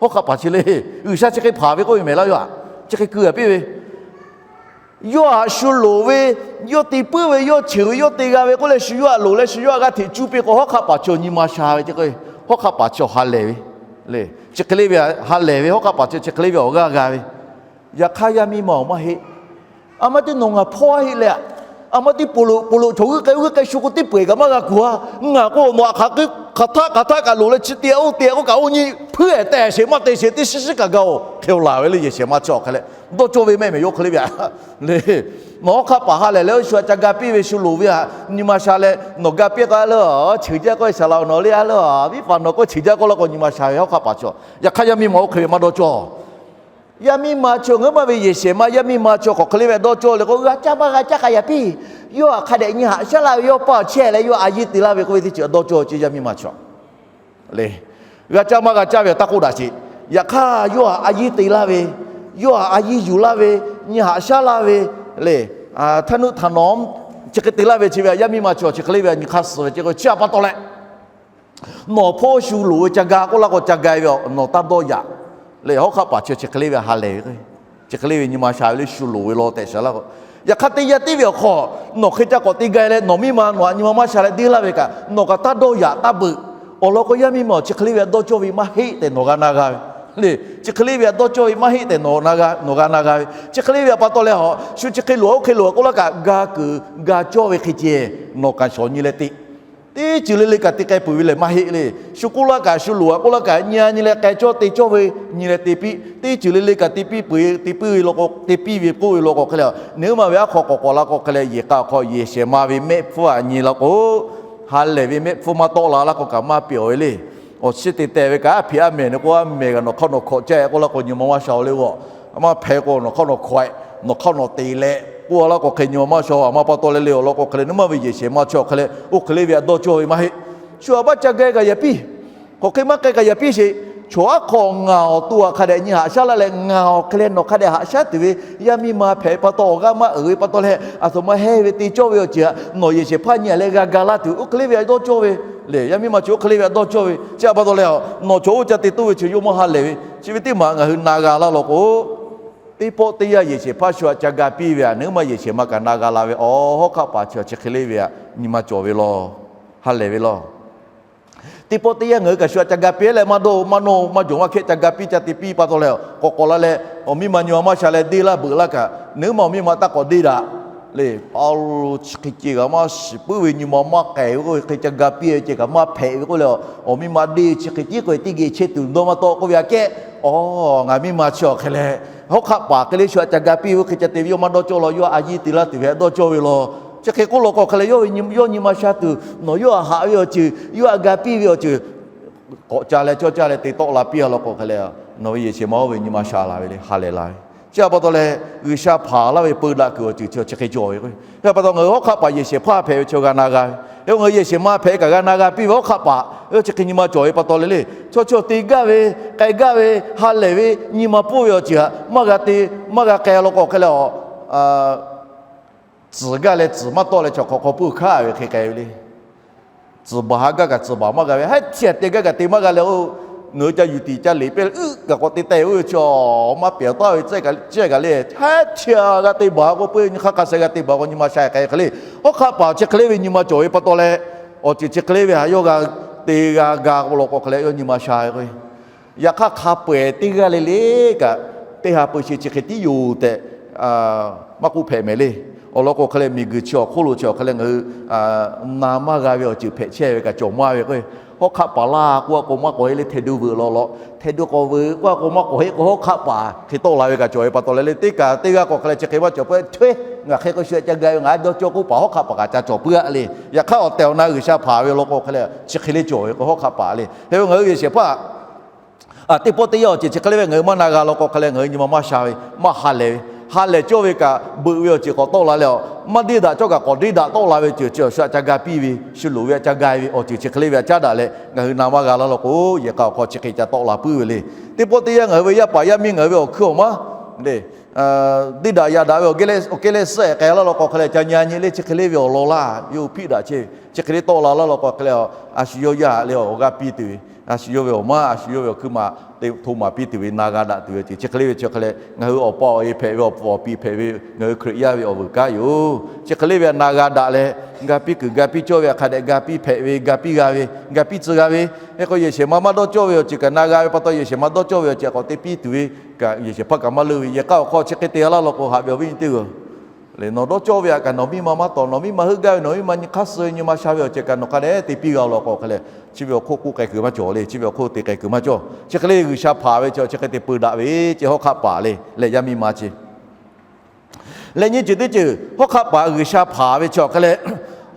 hawˉ hk'aˆ paˍ chi le, G'uiˬsha chi hk'e hpanˍ ve k'oˆ ve mehˍ laˇ yoˬ. Chi hk'e keu a piˇ ve, yawˇ htaꞈ shu loˍ ve, yawˇ te puiˉ ve, yawˇ cheuˬ ve, yawˇ te g'a ve k'oˆ leh shu yawˇ htaꞈ loˍ leh shu yawˇ htaꞈ g'aˇ hteꞈ cuˇ piˇ k'o, hawˉ hk'aˆ paˍ chi nyi ma sha ve ce k'o, hawˉ hk'aˆ paˍ chi ha lehˬ ve le. Chi hk'e le ve ha lehˬ ve hawˉ hk'aˆ paˍ chi chi hk'e le ve awˬ g'aˇ g'a ve. Yaꞈ hk'aˇ yaˇ miˇ ma awˬ maˇ heˆ. A maˇ teˇ nawˬ ngaˬ hpawˇ heˆ leh, a maˇ teˇ po lo po lo chaw g'uiˇ k'ai g'uiˇ k'ai shu k'o teˇ peu eˬ kaꞈ maˇ g'a kuˬ a. Ngaˬ k'o nawˬ htaꞈ hk'aˬ htaˆ hk'aˬ htaˆ kaꞈ loˍ leh chi te oˇ te k'oˆ kaꞈ oˇ nyi hpuiˇ ehˍ tehˬ sheˍ maˇ te sheˍ teˇ shiˉ shiˉ kaꞈ gaˬ-oˬ hk'e laˬ ve le. Yehˬ shehˍ ma chi awˬ hk'e leh dawˇ cawˇ ve mehˆ mehˍ yawˇ hk'e le ve le. Nawˬ hawˉ hk'aˆ paˍ ha lehˬ leh oˇ shu htaꞈ ca ga piˇ ve shu loˍ ve htaꞈ nyi ma sha leh nawˬ ga piˇ k'o a le, cheuˬ jaˇ k'oˆ ve saˍ laꞈ nawˬ le a le, viˉ paˍ nawˬ k'oˆ cheuˬ jaˇ k'oˆ laˇ k'o nyi ma sha ve hawˉ hk'aˆ paˍ chi. Yaꞈ hk'aˇ yaˇ miˇ ma oˇ hk'e ve maˇ dawˇ cawˇ. Yaˇ miˇ ma chi ngaˬ hui maˇ ve yehˬ shehˍ ma yaˇ miˇ ma chi hk'aˬ hk'e le ve dawˇ cawˇ le k'o, g'a caˇ maˇ g'a caˇ k'a yaꞈ piˇ. Yawˇ htaꞈ hk'a dehꞈ nyi haꞈ shaˉ laˇ ve, yawˇ pa awˬ chehˇ leh yawˇ a yiˇ te laˇ ve k'oˆ ve teˇ ceuˬ dawˇ cawˇ ce yaˇ miˇ ma chi le. G'a caˇ maˇ g'a caˇ ve taˇ k'oˆ daꞈ sheˍ. Yaꞈ hk'aˇ yawˇ htaꞈ a yiˇ te laˇ ve, yawˇ htaꞈ a yiˇ yuˬ laˇ ve, nyi haꞈ shaˉ laˇ ve le. Htaˇ nuˆ htaꞈ nawˬ chi hk'e te laˇ ve chi ve yaˇ miˇ ma chi chi hk'e le ve nyi hk'aˇ suh ve ce k'o chi htaꞈ pa taw leh, nawˬ hpawˇ shu loˍ ve ca ga k'oˆ laˇ k'o ca ga ve nawˬ taˇ dawˇ yaꞈ le. Hawˉ hk'aˆ paˍ chi chi hk'e le ve ha lehˬ ve, chi hk'e le ve nyi ma sha ve le shu loˍ ve law tehꞈ shaˍ laˇ k'o, yaꞈ hk'aˇ teˇ yanˇ teˇ ve awˬ hk'aw nawˬ hk'e ca k'awꞈ te ga leh nawˬ miˇ ma nawˬ htaꞈ nyi ma maˇ sha leh deˇ laˇ ve kaꞈ nawˬ kaꞈ taˇ dawˇ yaꞈ taˇ beuꞈ. Awˬ lawn k'o yaˇ miˇ ma awˬ chi hk'e le ve htaꞈ dawˇ cawˇ ve maˇ heˆ tehꞈ nawˬ g'a na g'a ve le. Chi hk'e le ve htaꞈ dawˇ cawˇ ve maˇ heˆ tehꞈ nawˬ g'a na g'a ve. Chi hk'e le ve htaꞈ pa taw leh a shu chi hk'e loˍ oˇ hk'e loˍ k'oˆ laˇ kaꞈ ga kuiˬ ga cawˇ ve hk'e ceh nawˬ kaꞈ shawˍ nyi leh te teˇ ceuˬ le le kaꞈ te k'ai peuˬ ve lehˬ maˇ heˆ le. Shu k'oˆ laˇ kaꞈ shu loˍ a k'oˆ laˇ kaꞈ nyi a nyi leh k'ai cawˇ te cawˇ ve nyi leh te piˇ. Teˇ ceuˬ le le kaꞈ te piˇ peuˬ, te piˇ ve law k'o, te piˇ ve k'oˆ ve law k'o hk'e le, nawˬ hui maˇ ve aˉ hk'aw k'awꞈ k'awꞈ la k'o hk'e leh yehˬ k'a awˬ hk'aw yehˬ shehˍ ma ve mehˆ hpfuhˇ htaꞈ nyi la k'o, ha lehˬ ve mehˆ hpfuhˇ maˇ tawˆ la laˇ k'o kaꞈ maˇ piˇ-oˬ ve le. Awˬ chi te tehˬ ve kaꞈ a hpeꞈ a mehˬ ne k'o a mehˬ kaꞈ nawˬ hk'aˇ nawˬ hkawꞈ caˇ k'oˆ laˇ k'o nyi ma maˇ sha-oˬ le g'awˬ. A maˇ hpehꞈ k'o nawˬ hk'aˇ nawˬ hkawꞈ, nawˬ hk'aˇ nawˬ te leh k'oˆ laˇ k'o hk'e nyi ma maˇ sha-oˬ. A maˇ pa taw leh le awˬ lawn k'o hk'e le nawˬ hui maˇ ve yehˬ shehˍ ma chi awˬ hk'e leh oˇ hk'e le ve htaꞈ dawˇ cawˇ ve maˇ heˆ. Shu htaꞈ maˇ ca ga kaꞈ yaꞈ piˇ. Hk'aˬ hk'e maˇ k'ai kaꞈ yaꞈ piˇ sheˍ. Chaw aˉ hk'aw ngaˬ awˬ to htaꞈ hk'a dehꞈ nyi haꞈ shaˉ laˇ leh ngaˬ awˬ hk'e leh nawˬ hk'a dehꞈ haꞈ shaˉ tuˬ ve yaˇ miˇ ma hpehꞈ pa taw awˬ g'aˇ maˇ uiˍ ve pa taw leh a htoꞈ ma hehnˇ ve te cawˇ ve awˬ ceuˬ htaꞈ nawˬ yehˬ shehˍ hpaˇ nyi a leh g'a ga laˇ tuˬ oˇ hk'e le ve htaꞈ dawˇ cawˇ ve le. Yaˇ miˇ ma chi oˇ hk'e le ve htaꞈ dawˇ cawˇ ve chi htaꞈ pa taw leh a nawˬ chaw oˇ ca te toˇ ve chi yawˇ maˇ ha lehˬ ve chi ve teˇ maˬ ngaˬ hui na g'a laˇ law k'o, teˇ pawˆ teˇ yanˇ yehˬ shehˍ hpaˇ shu htaꞈ ca ga piˇ ve htaꞈ nawˬ hui maˇ yehˬ shehˍ ma kaꞈ na g'a la ve awˬ hawˉ hk'aˆ paˍ chi chi hk'e le ve htaꞈ nyi ma cawˬ ve law, ha lehˬ ve law. Teˇ pawˆ teˇ yanˇ ngaˬ hui kaꞈ shu htaꞈ ca ga piˇ leh maˇ dawˇ maˇ nawˇ maˇ jawˬ maˇ hkehˇ ca ga piˇ ca te piˇ pa taw leh k'awꞈ k'awꞈ la leh awˬ miˇ ma nyi ma maˇ sha leh deˇ laˇ beuꞈ laˇ kaꞈ nawˬ hui maˇ awˬ miˇ ma taˇ k'awꞈ deˇ daꞈ le. A lo chi hk'e ceh kaꞈ maˇ shiˍ puiˉ ve nyi ma maˇ k'ai ve k'oˆ ve hk'e ca ga piˇ ve ceh kaꞈ maˇ hpehꞈ ve k'oˆ leh awˬ miˇ ma deˇ ve chi hk'e tiˉ k'o teˇ geh chehˇ tuˬ dawˇ maˇ tawˆ k'oˆ ve aꞈ kehˉ. Aˬ, ngaˬ miˇ ma chi awˬ hk'e leh hawˉ hk'aˆ paˍ hk'e le shu htaꞈ ca ga piˇ ve oˇ hk'e ca te ve yawˇ maˇ dawˇ cawˇ law. Yawˇ a yiˇ te laˇ tuˬ ve htaꞈ dawˇ cawˇ ve law. Chi hk'e k'oˆ law k'o hk'e leh yawˇ nyi ma sha tuˬ nawˬ yawˇ htaꞈ haꞈ ve awˬ ceuˬ yawˇ htaꞈ ga piˇ ve awˬ ceuˬ k'awꞈ ca leh cawˇ caˇ leh te tawˆ la piˇ a law k'o hk'e leh nawˬ ve yehˬ shehˍ ma oˇ ve nyi ma sha la ve le ha lehˬ la ve. Chi pa taw leh, G'uiˬsha hpanˍ laˇ ve peu daꞈ kuiˬ awˬ ceuˬ chi chi hk'e cawˬ ve k'o, chi pa taw ngaˬ hui hawˉ hk'aˆ paˍ yehˬ shehˍ hpaˇ hpehꞈ ve chi g'a na g'a ve, hk'e k'o ngaˬ hui yehˬ shehˍ ma hpehꞈ kaꞈ g'a na g'a piˇ ve hawˉ hk'aˆ paˍ chi hk'e nyi ma cawˬ ve pa taw leh le, chaw chaw te gaˇ ve, k'ai gaˇ ve, ha lehˬ ve, nyi ma pfuhˇ ve awˬ ceuˬ htaꞈ maˇ g'a te, maˇ g'a k'ai law k'o hk'e leh, tcuhˍ gaˇ leh tcuhˍ maˇ tawˆ leh chaw hk'awꞈ hk'aw pui hkanˉ ve hk'e k'ai ve le. Tcuhˍ baˬ ha gaˇ kaꞈ tcuhˍ baˬ maˇ g'a ve, haiˉ htiꞈ te gaˇ kaꞈ te maˇ g'a leh, oˇ ngaˬ hui ca yuˬ tiˍ ca leꞈ pehˇ leh uˉ kaꞈ k'awꞈ te teh ve oˇ ve chaw, maˇ pehˬ taˍ ve cehˇ kaꞈ le, haiˉ htiꞈ g'a te baˬ k'o, peu nyi hk'aˇ hk'a sheh g'a te baˬ k'o nyi ma sha k'ai hk'e le. Hawˉ hk'aˆ paˍ chi hk'e le ve nyi ma cawˬ ve pa taw leh, awˬ ceuˬ chi hk'e le ve htaꞈ yawˇ g'a te g'a ga k'o law k'o hk'e leh yawˇ nyi ma sha ve k'o, yaꞈ hk'aˇ hk'a peu-eˬ teˇ g'aˇ le le kaꞈ, teˇ ha peu sheˍ chi hk'e tiˉ yoˬ tehꞈ maˇ k'oˆ hpehꞈ mehˍ le. Awˬ lawn k'o hk'e leh miˬguiˬ chi awˬ hk'oˆ lo chi awˬ hk'e leh ngaˬ hui na maˇ g'a ve awˬ ceuˬ hpehꞈ chehˇ ve kaꞈ cawˬ maˇ ve k'o, hawˉ hk'aˆ paˍ laˇ k'oˆ a k'o maˇ k'awꞈ heˆ le, hte du veuꞈ lawꞈ lawꞈ, hte du k'awꞈ veuꞈ k'oˆ a k'o maˇ k'awꞈ heˆ k'o, hawˉ hk'aˆ paˍ hk'e tawˆ la ve kaꞈ cawˬ ve pa taw leh le, teˇ kaꞈ teˇ g'aˇ k'o hk'e leh chi hk'e maˇ cawˬ peuˬ. Hteˇ, ngaˬ hk'e k'o shu ca ga ve, ngaˬ dawˇ cawˇ k'oˆ paˍ hawˉ hk'aˆ paˍ kaꞈ ca cawˬ puiˉ a le. Yaꞈ hk'aˇ awˬ tehˬ awˬ na G'uiˬsha hpanˍ ve law k'o hk'e leh chi hk'e le cawˬ ve k'o, hawˉ hk'aˆ paˍ le. Hk'e k'o ngaˬ hui yehˬ shehˍ hpaˇ teˇ pawˆ teˇ yanˇ awˬ ceuˬ chi hk'e le ve ngaˬ hui maˇ na g'a law k'o hk'e leh ngaˬ hui nyi ma maˇ sha ve, maˇ ha lehˬ ve, ha lehˬ cawˇ ve kaꞈ beuꞈ ve awˬ ceuˬ k'awꞈ tawˆ la leh, maˇ deˇ daꞈ cawˇ kaꞈ k'awꞈ deˇ daꞈ tawˆ la ve ceuˬ chi awˬ shu htaꞈ ca ga piˇ ve, shu loˍ ve htaꞈ ca ga ve awˬ ceuˬ chi hk'e le ve htaꞈ caˉ daꞈ leh ngaˬ hui na maˇ g'a laˇ law k'o, yehˬ k'a awˬ hk'aw chi hk'e ca tawˆ la puiˉ ve le. Teˇ pawˆ teˇ yanˇ ngaˬ hui ve yaˇ paˍ yaˇ miˇ ngaˬ hui ve awˬ hkui awˬ maˉ le, deˇ daꞈ yaꞈ daꞈ ve awˬ kehˉ leh suhˉ ehˍ k'ai laˇ law k'o hk'e leh ca nyi nyi le chi hk'e le ve awˬ lawn laˇ yawˇ hui hpiˆ daꞈ chehˇ ve chi hk'e le tawˆ la laˇ law k'o hk'e leh, a shu yawˇ yaˇ le awˬ g'aˇ piˇ tuˬ ve, a shu yawˇ ve awˬ maˉ, a shu yawˇ ve awˬ hkui maꞈ te hto maˍ piˇ tuˬ ve na g'a daꞈ tuˬ ve ceuˬ chi hk'e le ve chi hk'e leh ngaˬ hui awˬ pa awˬ e hpehꞈ ve awˬ pfuhˍ awˬ pi hpehꞈ ve ngaˬ hui Hkriꞈ yaˇ ve awˬ vuiˬ kanˉ yoˬ. Chi hk'e le ve na g'a daꞈ leh, ga piˇ kuiˬ ga piˇ cawˇ ve hk'a dehꞈ ga piˇ hpehꞈ ve, ga piˇ g'a ve, ga piˇ tcuh g'a ve, hk'e k'o yehˬ shehˍ ma maˇ dawˇ cawˇ ve awˬ ceuˬ kaꞈ na g'a ve pa taw yehˬ shehˍ ma dawˇ cawˇ ve awˬ ceuˬ k'awꞈ te piˇ tuˬ ve kaꞈ yehˬ shehˍ hpaˇ kaꞈ maˇ leuˆ ve, yehˬ k'a awˬ hk'aw chi hk'e te g'a laˇ law k'o haꞈ ve awˬ viˉ nyi teˇ g'aˇ le, nawˬ dawˇ cawˇ ve htaꞈ kaꞈ nawˬ miˇ ma maˇ tawˍ, nawˬ miˇ ma heuˆ gaˇ ve, nawˬ miˇ ma nyi hk'aˇ suh ve nyi ma sha ve awˬ ceuˬ kaꞈ nawˬ hk'a dehꞈ te piˇ g'a law k'o hk'e leh, chi ve awˬ hk'oˆ k'oˆ k'ai kuiˬ maˇ cawˬ le, chi ve awˬ hk'oˆ te k'ai kuiˬ maˇ cawˬ. Chi hk'e le G'uiˬsha hpanˍ ve chi chi hk'e te peu daꞈ ve ce hawˉ hk'aˆ paˍ le leh yaˇ miˇ ma ce leh nyi ceuˬ teˇ ceuˬ hawˉ hk'aˆ paˍ G'uiˬsha hpanˍ ve chi awˬ hk'e leh,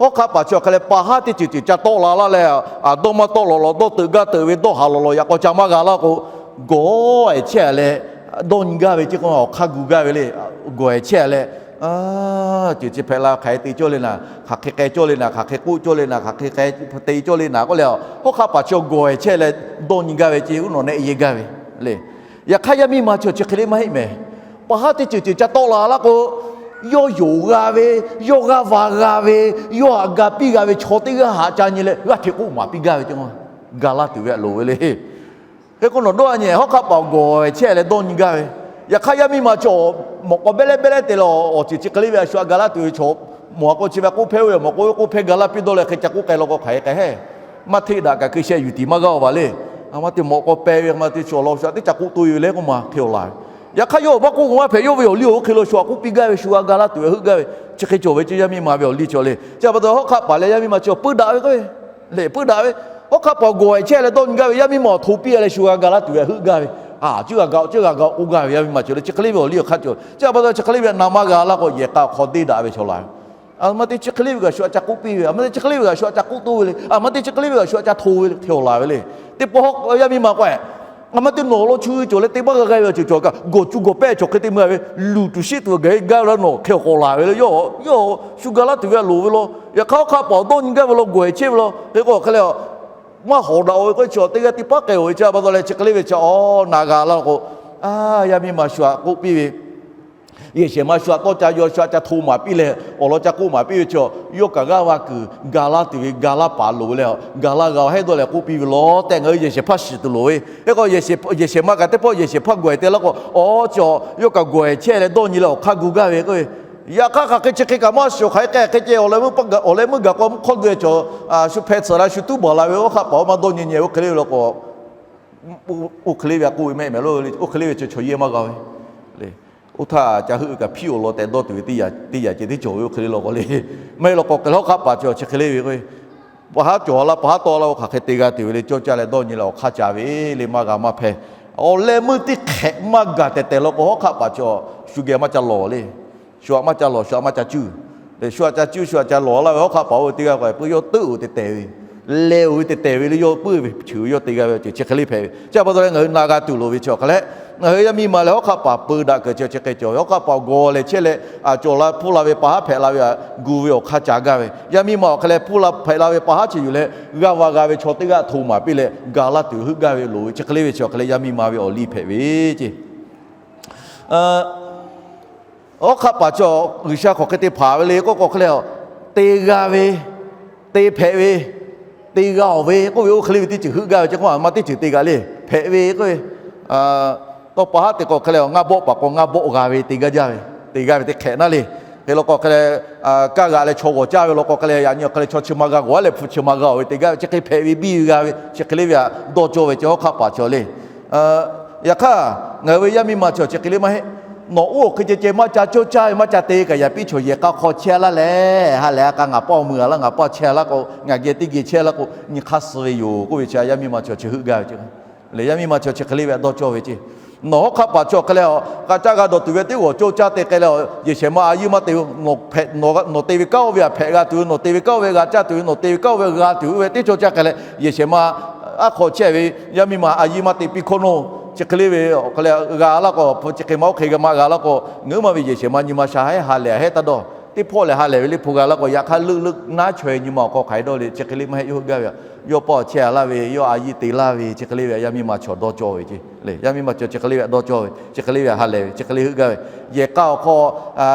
hawˉ hk'aˆ paˍ chi awˬ hk'e leh pa haˉ teˇ ceuˬ ceuˬ ca tawˆ la laˇ leh, a dawˇ maˇ tawˆ lawꞈ lawꞈ dawˇ teuꞈ gaˇ teuꞈ ve dawˇ haˍ lawꞈ lawꞈ yaꞈ k'aw ca maˇ g'a laˇ k'o, gawˬ ehˍ chehˇ leh dawˇ nyi gaˇ ve ce k'o awˬ hk'aˇ gu gaˇ ve le. Gawˬ ehˍ chehˇ leh, ceuˬ chi hpehꞈ la hk'aˬ hk'e te cawˇ le naˍ, hk'aˬ hk'e k'ai cawˇ le naˍ, hk'aˬ hk'e k'oˆ cawˇ le naˍ, hk'aˬ hk'e hk'e te cawˇ le naˍ k'oˆ leh, hawˉ hk'aˆ paˍ chi gawˬ ehˍ chehˇ leh dawˇ nyi gaˇ ve ce uˉ nawˬ nehˆ yehˇ gaˇ ve le. Yaꞈ hk'aˇ yaˇ miˇ ma chi chi hk'e le maˇ heˆ mehˍ. Pa haˉ teˇ ceuˬ ceuˬ ca tawˆ la laˇ k'o, yawˇ yonˍ g'a ve, yawˇ g'aˇ va g'a ve, yawˇ htaꞈ ga piˇ g'a ve chaw teˇ g'aˇ htaꞈ ca nyi leh g'aˇ hteꞈ k'oˆ maˍ piˇ gaˇ ve ce, ga laˇ tuˬ ve htaꞈ loˍ ve le. Hk'e k'o nawˬ dawˇ a nyi hawˉ hk'aˆ paˍ gawˬ ehˍ chehˇ leh dawˇ nyi gaˇ ve, yaꞈ hk'aˇ yaˇ miˇ ma chaw mawꞈ k'aw behˇ leh behˇ leh te leh awˬ ceuˬ chi hk'e le ve a shu htaꞈ ga laˇ tuˬ ve chaw, mawˬ a k'o chi ve k'oˆ hpehˇ oˇ ve mawˬ k'o ve k'oˆ hpehˇ ga laˇ piˇ dawˇ leh hk'e ca k'oˆ k'ai law k'o hk'aˬ hk'e k'ai heˆ. Maˇ hteˆ daꞈ kaꞈ hkui sheh yuˬ tiˍ maˇ g'aˇ va le. A ma te mawꞈ k'aw peh ve a ma te chaw law shu htaꞈ teˇ ca k'oˆ toˇ ve le k'oˆ ma hk'e awˬ laˬ ve. Yaꞈ hk'aˇ yawˇ awˬ maˇ k'oˆ k'o maˇ hpehꞈ, yawˇ ve awˬ liˇ awˬ hk'e lo shu htaꞈ k'oˆ piˇ gaˇ ve, shu g'a ga laˇ tuˬ ve heuˆ gaˇ ve, chi hk'e cawˬ ve ce yaˇ miˇ ma ve awˬ liˇ cawˬ le. Chi pa taw hawˉ hk'aˆ paˍ leh yaˇ miˇ ma chi peu daꞈ ve k'o, lehˬ peu daꞈ ve, hawˉ hk'aˆ paˍ gawˬ ehˍ chehˇ leh dawˇ nyi gaˇ ve yaˇ miˇ ma awˬ hto piˇ a leh shu g'a ga laˇ tuˬ ve heuˆ gaˇ ve, a ciˉ g'a ga ciˉ g'a ga k'oˆ gaˇ ve yaˇ miˇ ma cawˬ le. Chi hk'e le ve awˬ liˇ awˬ hk'aˇ cawˬ. Chi pa taw chi hk'e le ve na maˇ g'a laˇ k'o yehˬ k'a awˬ hk'aw deˇ daꞈ ve chaw laˬ ve. A ma te chi hk'e le ve kaꞈ shu htaꞈ ca k'oˆ piˇ ve, a ma te chi hk'e le ve kaꞈ shu htaꞈ ca k'oˆ toˇ ve le, a ma te chi hk'e le ve kaꞈ shu htaꞈ ca hto ve le hk'e awˬ laˬ ve le. Teˇ pawˆ yaˇ miˇ ma k'o, a ma te nawˬ law chu cawˬ leh te maˇ g'a g'a ve awˬ ceuˬ cawˬ kaꞈ gawˬ cu gawˬ pehˇ chaw hk'e te meuˇ ve, luˬ tuˬ shiˆ tuˬ gaˬ gaˇ ve laˇ nawˬ hk'e awˬ k'awꞈ laˬ ve le. Yawˇ shu ga laˇ tuˬ ve htaꞈ loˍ ve law. Yaꞈ hk'aˇ hawˉ hk'aˆ paˍ awˬ dawˇ nyi gaˇ ve law gawˬ ehˍ chehˇ ve law hk'e k'o hk'e le, maˇ hawˍ daꞈ-o ve k'o chi teˇ g'aˇ teˇ paˉ k'ai-o ve chi pa taw leh chi hk'e le ve chi a na g'a laˇ k'o, a yaˇ miˇ ma shu htaꞈ k'oˆ piˇ ve, yehˬ shehˍ ma shu htaꞈ tawˇ ca yaw, shu htaꞈ ca hto maˍ piˇ leh awˬ lawn ca k'oˆ maˍ piˇ ve chi, yawˇ kaꞈ g'aˇ va kuiˬ ga laˇ tuˬ ve ga laˇ paˍ loˍ ve le, ga laˇ g'a heˆ dawˇ leh k'oˆ piˇ ve law tehꞈ ngaˬ hui yehˬ shehˍ hpaˇ shiˍ tuˬ loˍ ve. Hk'e k'o yehˬ shehˍ hpaˇ gawˬ ehˍ te laˇ k'o, awˬ cawˬ yawˇ kaꞈ gawˬ ehˍ chehˇ leh dawˇ nyi leh awˬ hk'aˇ gu gaˇ ve k'o, yaꞈ hk'aˇ hk'aˬ hk'e chi hk'e kaꞈ maˇ shiˍ-oˬ, hk'aˬ hk'e k'ai hk'e ceh awˬ leh meuˇ gaˬ k'o mvuhˇ hk'awˇ dui-e chaw shu hpeh tsuhꞈ la shu tuˉ baˬ la ve, hawˉ hk'aˆ paˍ oˇ maˇ dawˇ nyi nyi oˇ hk'e le ve law k'o, oˇ hk'e le ve a k'oˆ ve mehˆ mehˍ lo, oˇ hk'e le ve chi chaw yehˇ maˇ g'a ve le. Oˇ htaˇ ca heuˆ ve kaꞈ hpiˇ-oˬ law tehꞈ dawˇ tuˬ ve teˇ yanˇ ceh tiˉ cawˬ ve oˇ hk'e le law k'o le. Maˇ heˆ law k'o hk'e le hawˉ hk'aˆ paˍ chi chi hk'e le ve k'o, pa haˉ cawˬ laˇ pa haˉ tawˆ laˇ k'o hk'aˬ hk'e te g'a tuˬ ve le. Cawˇ caˇ leh dawˇ nyi leh awˬ hk'aˇ ca ve le maˇ g'a maˇ hpehˇ. Awˬ leh meuˇ teˇ hk'ehꞈ maˇ gaˬ tehˬ tehˬ law k'o hawˉ hk'aˆ paˍ chi shu geh maˇ ca lawˬ le. Shu htaꞈ maˇ ca lawˬ, shu htaꞈ maˇ ca cuˇ. Shu htaꞈ ca cuˇ, shu htaꞈ ca lawˬ laˇ ve hawˉ hk'aˆ paˍ oˇ ve teˇ g'aˇ k'o pui yawˇ teuˆ-oˬ tehˬ tehˬ ve. leh oˬ ve te tehˬ ve le, yawˇ puiˉ ve cheuˬ ve yawˇ te g'a ve awˬ ceuˬ chi hk'e le hpehꞈ ve. Chi pa taw leh ngaˬ hui na g'a tuˬ loˍ ve chi awˬ hk'a leh, ngaˬ hui yaˇ miˇ ma leh hawˉ hk'aˆ paˍ peu daꞈ kuiˬ chi chi hk'e cawˬ ve. Hawˉ hk'aˆ paˍ g'aw leh chehˇ leh, cawˬ la hpuˇ la ve pa haˉ hpehꞈ la ve htaꞈ gu ve awˬ hk'aˇ ca gaˇ ve. Yaˇ miˇ ma awˬ hk'a leh hpuˇ la hpehꞈ la ve pa haˉ chi yuˬ leh g'aˇ va g'a ve chaw teˇ g'aˇ htoꞈ maˍ piˇ leh ga laˇ tuˬ heuˆ gaˇ ve loˍ ve. Chi hk'e le ve chi awˬ hk'a leh yaˇ miˇ ma ve awˬ liˇ hpehꞈ ve ceˇ. Hawˉ hk'aˆ paˍ chi G'uiˬsha hk'aˬ hk'e te hpanˍ ve le k'oˆ k'o hk'e leh, te g'a ve, te hpehꞈ ve, te g'a-oˬ ve k'oˆ ve oˇ hk'e le ve teˇ ceuˬ heuˆ gaˇ ve ceˇ. K'oˆ ma teˇ ceuˬ te g'a le hpehꞈ ve k'oˆ ve, tawˇ pa haˉ te k'o hk'e leh ngaˇ bawˆ paˍ k'o ngaˇ bawˆ g'a ve te gaˇ jaˇ ve, te g'a ve teˇ hk'ehꞈ naˉ le. Hk'e law k'o hk'e leh, kaˇ g'aꞈ leh chaw g'awˬ caˇ ve law k'o hk'e leh, yaꞈ nyi awˬ hk'e leh chaw chi ma g'a g'awˬ-a leh hpu chi ma g'a-oˬ ve te gaˇ ve, chi hk'e hpehꞈ ve biˇ ve g'a ve, chi hk'e le ve htaꞈ dawˇ cawˇ ve ceˇ hawˉ hk'aˆ paˍ chi le. Yaꞈ hk'aˇ, ngaˬ hui ve yaˇ miˇ ma chi chi hk'e le maˇ heˆ. Nawˬ oˇ awˬ hk'e ceh ceh maˇ ca cawˇ caˇ ve maˇ ca te kaꞈ yaꞈ piˇ chaw yehˬ k'a hk'aw chehˇ laˇ leh, ha lehˬ a k'a ngaˬ paˇ awˬ mui a laˇ, ngaˬ paˇ chehˇ laˇ k'o, ngaˬ geh teˇ geh chehˇ laˇ k'o, nyi hk'aˇ suh ve yoˬ k'oˆ ve chi yaˇ miˇ ma chi chi heuˆ gaˇ ve ceˇ. Lehˬ yaˇ miˇ ma chi chi hk'e le ve htaꞈ dawˇ cawˇ ve ceˇ. Nawˬ hawˉ hk'aˆ paˍ chi awˬ hk'e leh, k'a caˇ g'a dawˬ tuˬ ve teˇ g'awˬ cawˇ caˇ te k'ai leh, yehˬ shehˍ ma a yiˇ maˇ te, nawˬ te ve kanˉ oˇ ve htaꞈ hpehꞈ g'a tuˬ ve, nawˬ te ve kanˉ oˇ ve g'a caˇ tuˬ ve, nawˬ te ve kanˉ oˇ ve g'a tuˬ ve teˇ cawˇ caˇ k'ai leh, yehˬ shehˍ ma aˉ hk'aw chehˇ ve yaˇ miˇ ma a yiˇ maˇ te piˇ hkawˇ nawˬ, chi hk'e le ve awˬ hk'e leh g'a laˇ k'o, hpu chi hk'e ma oˇ hk'e g'a ma g'a laˇ k'o, ngaˬ hui maˇ ve yehˬ shehˍ ma nyi ma sha heˉ ha lehˬ heˉ taˇ dawˇ. Teˇ hpawˇ lehˬ ha lehˬ ve le hpu g'a laˇ k'o, yaꞈ hk'aˇ leuˆ leuˆ naˉ chaweh nyi ma awˬ hk'aw hk'aˬ hk'e dawˇ le, chi hk'e le maˇ heˆ, yawˇ heuˆ gaˇ ve. Yawˇ paˇ awˬ chehˇ a laˇ ve, yawˇ a yiˇ te laˇ ve, chi hk'e le ve yaˇ miˇ ma chi dawˇ cawˇ ve ceˇ. Lehˬ yaˇ miˇ ma chi chi hk'e le ve htaꞈ dawˇ cawˇ ve, chi hk'e le ve htaꞈ ha lehˬ ve, chi hk'e le heuˆ gaˇ ve. Yehˬ k'a awˬ hk'aw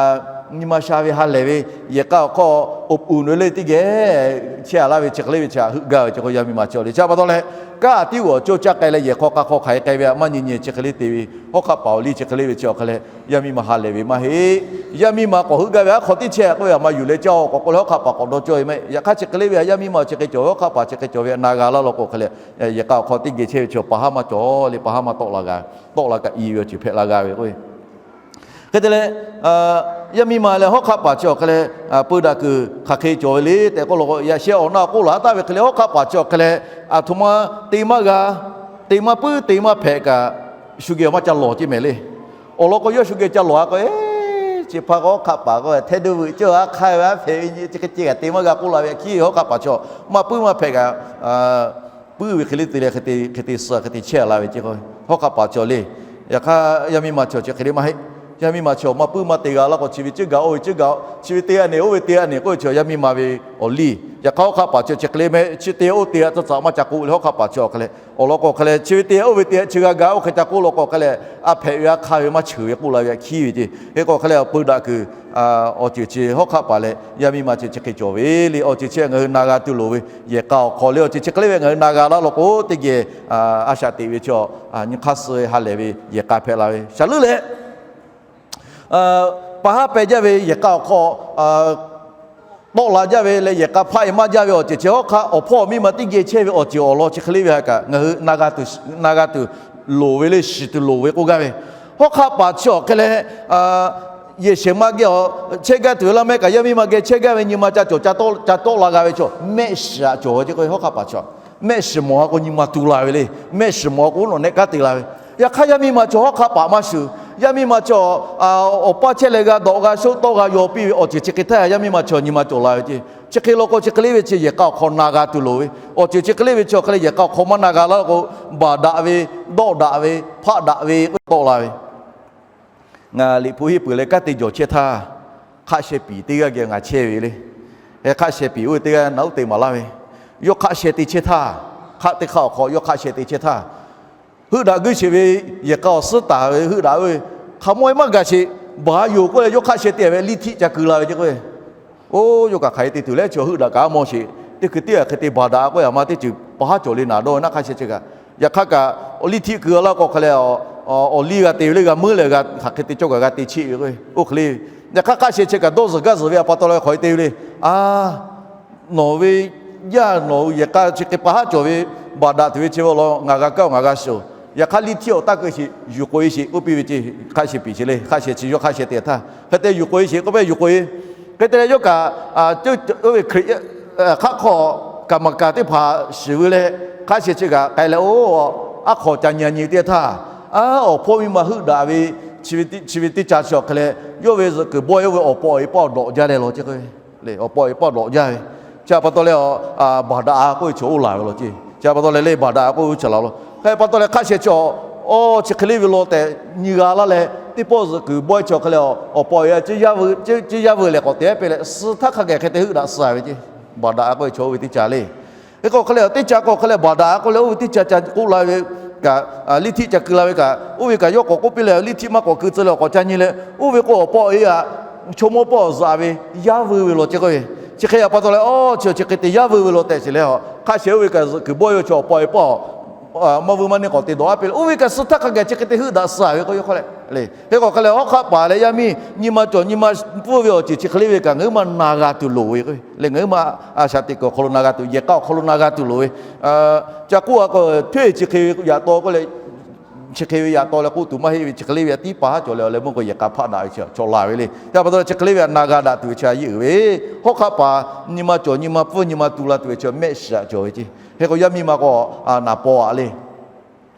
nyi ma sha ve ha lehˬ ve, yehˬ k'a awˬ hk'aw uˍ uˍ nu le teˇ geh chehˇ a laˇ ve, chi hk'e le ve chi htaꞈ heuˆ gaˇ ve ceˇ k'o, yaˇ miˇ ma chi le. Chi pa taw leh, kanˉ tiˉ g'awˬ cawˇ caˇ k'ai leh yehˬ hk'aw k'a hk'aw hk'aˬ hk'e k'ai ve htaꞈ maˇ nyi nyi chi hk'e le te ve, hawˉ hk'aˆ paˍ awˬ liˇ chi hk'e le ve chi awˬ hk'a leh, yaˇ miˇ ma ha lehˬ ve maˇ heˆ. Yaˇ miˇ ma k'awꞈ heuˆ gaˇ ve aˉ hk'aw teˇ chehˇ k'oˆ ve htaꞈ maˇ yuˬ leh caˇ-oˬ k'awꞈ k'oˆ leh hawˉ hk'aˆ paˍ k'awꞈ dawˇ cawˇ ve maˇ heˆ. Yaꞈ hk'aˇ chi hk'e le ve htaꞈ yaˇ miˇ ma chi hk'e cawˬ ve, hawˉ hk'aˆ paˍ chi hk'e cawˬ ve htaꞈ na g'a laˇ law k'o hk'a leh, yehˬ k'a awˬ hk'aw teˇ geh chehˇ ve chi pa haˉ maˇ cawˬ le, pa haˉ maˇ tawˆ la g'a ve, tawˆ la kaꞈ i ve awˬ ceuˬ hpehꞈ la g'a ve k'o, hk'e te leh, yaˇ miˇ ma leh hawˉ hk'aˆ paˍ chi awˬ hk'a leh, peu daꞈ kuiˬ hk'aˬ hk'e cawˬ ve le tehꞈ k'oˆ law k'o, yaꞈ sheh awˬ na k'oˆ laˬ taˍ ve hk'e leh hawˉ hk'aˆ paˍ chi awˬ hk'a leh, aˬ htoꞈ ma te maˇ g'a, te maˇ puiˉ te maˇ hpehꞈ kaꞈ, shu geh maˇ ca lawˬ ceˇ mehˍ le. Awˬ lawn k'o yawˇ shu geh ca lawˬ a k'o, chi hpaˇ k'o hawˉ hk'aˆ paˍ k'o hteˇ duˇ veuꞈ cawˇ a hk'aˇ ve aˉ hpehꞈ ve nyi chi hk'e ceh kaꞈ te maˇ g'a k'oˆ la ve htaꞈ hkiˉ ve hawˉ hk'aˆ paˍ chi maˇ puiˉ maˇ hpehꞈ kaꞈ, puiˉ ve hk'e le te leh hk'e te suh hk'e te chehˇ a la ve ceˇ k'o, hawˉ hk'aˆ paˍ chi le. Yaꞈ hk'aˇ yaˇ miˇ ma chi chi hk'e le maˇ heˆ. Yaˇ miˇ ma chi maˇ puiˉ maˇ te g'a laˇ k'o, chi ve ceuˇ gaꞈ oˇ ve ceuˇ gaꞈ, chi ve te a neˬ oˇ ve te a neˬ k'oˆ ve chi yaˇ miˇ ma ve awˬ liˇ. Yaꞈ hk'aˇ hawˉ hk'aˆ paˍ chi chi hk'e le mehˍ, chi te oˇ te a tcuh tcuh maˇ ca k'oˆ le hawˉ hk'aˆ paˍ chi awˬ hk'a leh, awˬ lawn k'o hk'a leh chi ve te oˇ ve te a chi g'a gaꞈ oˇ hk'e ca k'oˆ law k'o hk'a leh, aˉ hpehꞈ ve aˉ hk'aˇ ve maˇ cheuˬ ve k'oˆ la ve htaꞈ hkiˉ ve ceˇ. Hk'e k'o hk'a leh awˬ peu daꞈ kuiˬ awˬ ceuˬ chi hawˉ hk'aˆ paˍ leh yaˇ miˇ ma chi chi hk'e cawˬ ve le. Awˬ ceuˬ chi ngaˬ hui na g'a tuˬ loˍ ve, yehˬ k'a awˬ hk'aw le awˬ ceuˬ chi hk'e le ve ngaˬ hui na g'a laˇ law k'o teˇ geh a shaꞈ teꞈ ve chi, nyi hk'aˇ suh ve ha lehˬ ve yehˬ k'a hpehꞈ la ve shaˍ leuˉ leh, pa haˉ peh jaˇ ve yehˬ k'a awˬ hk'aw tawˆ la jaˇ ve leh yehˬ k'a hpaˆ e maˇ jaˇ ve awˬ ceuˬ chi hawˉ hk'aˆ awˬ hpawˇ awˬ miˇ ma teˇ geh chehˇ ve awˬ ceuˬ awˬ lawn chi hk'e le ve ha kaꞈ ngaˬ hui na g'a tuˬ loˍ ve le, shiˍ tuˬ loˍ ve k'oˆ gaˇ ve. Hawˉ hk'aˆ paˍ chi awˬ hk'e leh, yehˬ shehˍ ma geh chehˇ gaˇ tuˬ ve laˇ mehˆ kaꞈ yaˇ miˇ ma geh chehˇ gaˇ ve nyi ma ca cawˬ ca tawˆ la g'a ve chaw mehˆ shiˍ aꞈ cawˬ ve ceˇ k'o hawˉ hk'aˆ paˍ chi mehˆ shiˍ mawˬ a k'o nyi ma tu la ve le. Mehˆ shiˍ mawˬ a k'o uˉ nawˬ nehˆ kanˉ te la ve. Yaꞈ hk'aˇ yaˇ miˇ ma chi hawˉ hk'aˆ paˍ maˇ shuˍ. Yaˇ miˇ ma chi awˬ pa chehˇ leh g'a dawꞈ g'a shoˆ tawˆ g'a yaw piˇ ve awˬ ceuˬ chi hk'e htaˇ yaˇ miˇ ma chi nyi ma cawˬ la ve ceˇ. Chi hk'e law k'o chi hk'e le ve chi yehˬ k'a awˬ hk'aw na g'a tuˬ loˍ ve. Awˬ ceuˬ chi hk'e le ve chi awˬ hk'e leh yehˬ k'a awˬ hk'aw maˇ na g'a laˇ k'o, baˬ daꞈ ve, dawˆ daꞈ ve, hpaˆ daꞈ ve k'oˆ tawˆ la ve. Ngaˬ Liꞈ hpu henˇ peuˬ leh kanˉ te jawˬ chehˇ htaˇ, hk'aˆ sheh piˍ teˇ g'aˇ geh ngaˬ chehˇ ve le. Hk'aˆ sheh piˍ oˇ ve teˇ g'aˇ naꞈ uˉ te maˍ laˇ ve, yawˇ hk'aˆ sheh te chehˇ htaˇ, hk'aˆ teˇ hk'aˆ awˬ hk'aw yawˇ hk'aˆ sheh te chehˇ htaˇ, heuˆ daꞈ guiˇ sheˍ ve yehˬ k'a awˬ suhˉ taˍ ve heuˆ daꞈ oˇ ve, hk'aˬ mawˇ e maˇ gaˬ sheˍ, baˬ yoˬ k'oˆ leh yawˇ hk'aˆ sheh te ve liˇ htiˆ ca keu la ve ceˇ k'o, oˇ yawˇ kaꞈ hk'aˬ hk'e te tuˬ leh chi heuˆ daꞈ kaꞈ maw sheˍ, teˇ hkui teˇ g'aˇ hk'e te baˬ daꞈ k'oˆ yaꞈ ma teˇ ceuˬ pa haˉ cawˬ le naˍ dawˇ ve naˆ hk'aˆ sheh chi kaꞈ. Yaꞈ hk'aˇ kaꞈ liˇ htiˆ keu laˇ k'o hk'e leh, awˬ liˇ g'a te ve le g'a meuˉ leh g'a hk'aˬ hk'e te cawˇ kaꞈ g'a te cheˆ ve k'o, oˇ hk'e le. Yaꞈ hk'aˇ hk'aˆ sheh chi kaꞈ dawˇ zuhˬ gaˇ zuhˬ ve a pa taw leh hk'aˬ hk'e te ve le. A, nawˬ ve yaˇ nawˬ yehˬ k'a chi hk'e pa haˉ cawˬ ve, baˬ daꞈ tuˬ ve chi ve awˬ lawn ngaˬ g'a kaˇ-oˬ ngaˬ g'a shiˍ-oˬ. Yaꞈ hk'aˇ liˇ htiˆ awˬ taˇ keu sheˍ, yuˬ k'oꞈ e sheˍ k'oˆ piˇ ve ceˇ. Hk'aˆ sheh piˍ chi le, hk'aˆ sheh chi yawˇ hk'aˆ sheh te htaˇ hk'e te yuˬ k'oꞈ e sheˍ k'oˆ pehˇ yuˬ k'oꞈ e. Hk'e te leh yawˇ kaꞈ, oˇ ve Hkriꞈ hk'aˆ hk'aw kaˍ maˍ kaˍ teˇ hpaˍ shiˍ ve leh, hk'aˆ sheh chi kaꞈ k'ai leh oˇ, aˉ hk'aw ca nyi nyi teˇ htaˇ, a, awˬ hpawˇ miˇ ma heuˆ daꞈ ve, chi ve teˇ ca chi awˬ hk'e leh, yawˇ ve zuhꞈ kuiˬ bawˆ e oˇ ve awˬ pa awˬ e paˆ awˬ dawꞈ jaˇ leh law ceˇ k'o, awˬ pa awˬ e paˆ awˬ dawꞈ jaˇ ve Chi pa taw leh, baˬ daꞈ k'oˆ ve chaw oˇ laˬ ve law ceˇ. Chi pa taw leh le baˬ daꞈ k'oˆ ve chaw laˬ law. Hk'e pa taw leh hk'a shehˍ chaw, chi hk'e le ve law tehꞈ nyi g'a laˇ leh, teˇ pawˆ zuhꞈ kuiˬ bawehˇ chaw hk'e leh, awˬ pa awˬ e a ciˉ yaˇ veu lehˬ k'awꞈ te pehˇ leh, suh htaˇ hk'a gaˬ hk'e te heuˆ daꞈ suh ve ceˇ. Baˬ daꞈ k'oˆ ve chaw oˇ ve teˇ caˍ le. Hk'e k'o hk'e leh teˇ caˍ k'o hk'e leh baˬ daꞈ k'oˆ leh oˇ ve teˇ caˍ ca k'oˆ la ve kaꞈ, liˇ htiˆ ca keu la ve kaꞈ, oˇ ve kaꞈ yawˇ k'awꞈ k'oˆ piˇ leh liˇ htiˆ maˇ k'awꞈ keu tcuh leh awˬ k'awꞈ ca nyi leh, oˇ ve k'o awˬ pa awˬ e a chaw mawˇ pawˆ zuhꞈ ve yaˇ veu ve law ceˇ k'oˆ ve. Chi hk'e a pa taw leh, chi chi hk'e te yaˇ veu ve law tehꞈ shiˍ leh, hk'a shehˍ oˇ ve kaꞈ zuhꞈ kuiˬ bawehˇ ve chaw awˬ pa awˬ e pawˆ maˇ vuiˇ maˇ neˇ k'awꞈ te dawˬ a pehˇ leh, oˇ ve kaꞈ suh htaˇ hk'a gaˬ chi hk'e te heuˆ daꞈ suh ve k'o yaw hk'aw leh le. Hk'e k'o hk'e leh hawˉ hk'aˆ paˍ leh yaˇ miˇ nyi ma cawˬ nyi ma pfuhˇ ve awˬ ceuˬ chi hk'e le ve kaꞈ ngaˬ hui maˇ na g'a tuˬ loˍ ve le. Ngaˬ hui maˇ a shaꞈ teꞈ kuiˬ awˬ hk'aw lo na g'a tuˬ, yehˬ k'a awˬ hk'aw lo na g'a tuˬ loˍ ve. Ca k'oˆ a k'o, hteˇ chi hk'e ve yaꞈ taw k'oˆ leh, chi hk'e ve yaꞈ taw leh k'oˆ tuˬ maˇ heˆ ve, chi hk'e le ve a tiˉ pa haˉ cawˬ leh awˬ leh meuˇ k'o yehˬ k'a hpaˆ daꞈ ve chaw laˬ ve le. Chi pa taw leh chi hk'e le ve a na g'a daꞈ tuˬ ve chi a yeˇ uiˍ ve, hawˉ hk'aˆ paˍ nyi ma cawˬ nyi ma pfuhˇ nyi ma tu la tuˬ ve chaw mehˆ shiˍ aꞈ cawˬ ve ceˇ. Hk'e k'o yaˇ miˇ ma k'o, naˍ paw aꞈ le,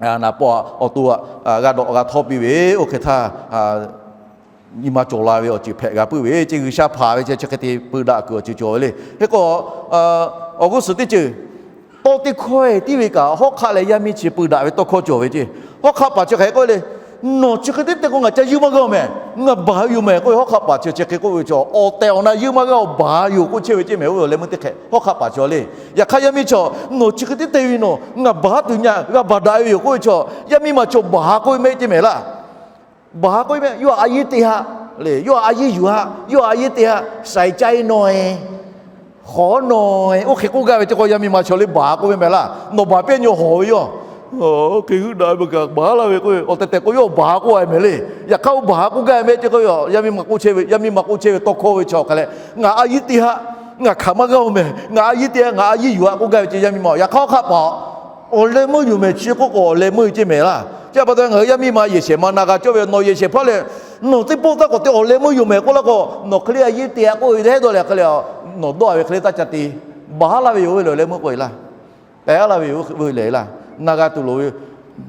naˍ paw aꞈ awˬ to aꞈ g'a dawꞈ g'a htawˇ piˇ ve, oˇ hk'e htaˇ nyi ma cawˬ la ve awˬ ceuˬ hpehꞈ g'a puiˉ ve ceˇ. G'uiˬsha hpanˍ ve chi chi hk'e te peu daꞈ kuiˬ awˬ ceuˬ cawˬ ve le. Hk'e k'o, awˬ g'uˇ suhˍ teˇ ceuˬ tawˇ teˇ hkawˇ e tiˉ ve kaꞈ hawˉ hk'aˆ leh yaˇ miˇ chi peu daꞈ ve tawˇ hkawˇ cawˬ ve ceˇ. Hawˉ hk'aˆ paˍ chi hk'e k'oˆ le, Nawˬ chi hk'e teˇ te k'o ngaˬ ca yuˇ maˇ g'aˇ-oˬ mehˍ, ngaˬ baˬ ve yoˬ mehˍ k'oˆ ve. Hawˉ hk'aˆ paˍ chi chi hk'e k'oˆ ve chaw awˬ tehˬ awˬ na yuˇ maˇ g'aˇ-oˬ, baˬ yoˬ k'oˆ chehˇ ve ceˇ mehˍ. Oˇ ve awˬ leh meuˇ teˇ hk'e hawˉ hk'aˆ paˍ chaw le. Yaꞈ hk'aˇ yaˇ miˇ chaw, Nawˬ chi hk'e teˇ te ve nawˬ ngaˬ baˬ tuˬ nya g'a baˬ daꞈ ve yoˬ k'oˆ ve chaw, yaˇ miˇ ma chaw baˬ k'oˆ ve mehˆ ceˇ mehˍ laˇ. Baˬ k'oˆ ve mehˆ, yawˇ a yeˇ te haˆ le, yawˇ a yeˇ yuˬ haˆ, yawˇ a yeˇ te haˆ, shaiˍ caiˇ nawˬ-e, hawˍ nawˬ-e, oˇ hk'e k'oˆ gaˇ ve ceˇ k'o, yaˇ miˇ ma chaw le baˬ k'oˆ ve mehˍ laˇ. Nawˬ baˬ pehˇ nyi hawˍ ve yoˬ. Oˇ hk'e heuˆ daꞈ ve kaꞈ baˬ laˇ ve k'o, awˬ tehˬ tehˬ k'o yawˇ baˬ k'oˆ a mehˍ le. Yaꞈ hk'aˇ oˇ baˬ k'oˆ gaˇ ve mehˆ ceˇ k'o, yaˇ miˇ ma k'oˆ chehˇ ve, yaˇ miˇ ma k'oˆ chehˇ ve tawˇ hkawˇ ve chaw hk'a leh, Ngaˬ a yeˇ te haˆ, ngaˬ hkanˍ maˇ g'aˇ-oˬ mehˍ, ngaˬ a yeˇ te haˆ, ngaˬ a yeˇ yuˬ haˆ k'oˆ gaˇ ve ceˇ. Yaˇ miˇ ma yaꞈ hk'aˇ hawˉ hk'aˆ paˍ awˬ leh meuˇ yoˬ mehˍ chi k'oˆ k'o, awˬ leh meuˇ ceˇ mehˍ laˇ. Chi pa taw ngaˬ hui yaˇ miˇ ma yehˬ shehˍ ma na g'a cawˇ ve, Nawˬ yehˬ shehˍ hpaˇ leh nawˬ teˇ pawˆ taˇ k'awꞈ te awˬ leh meuˇ yoˬ mehˍ k'oˆ laˇ k'o, nawˬ hk'e le a yeˇ te haˆ k'oˆ ve hehˉ dawˇ leh hk'e le, nawˬ dawˇ a ve hk'e le taˇ ca te, baˬ laˇ ve yoˬ ve le, awˬ leh meuˇ k'oˆ e laˇ. K'ai laˇ ve yoˬ ve le laˇ. Na g'a tuˬ loˍ ve,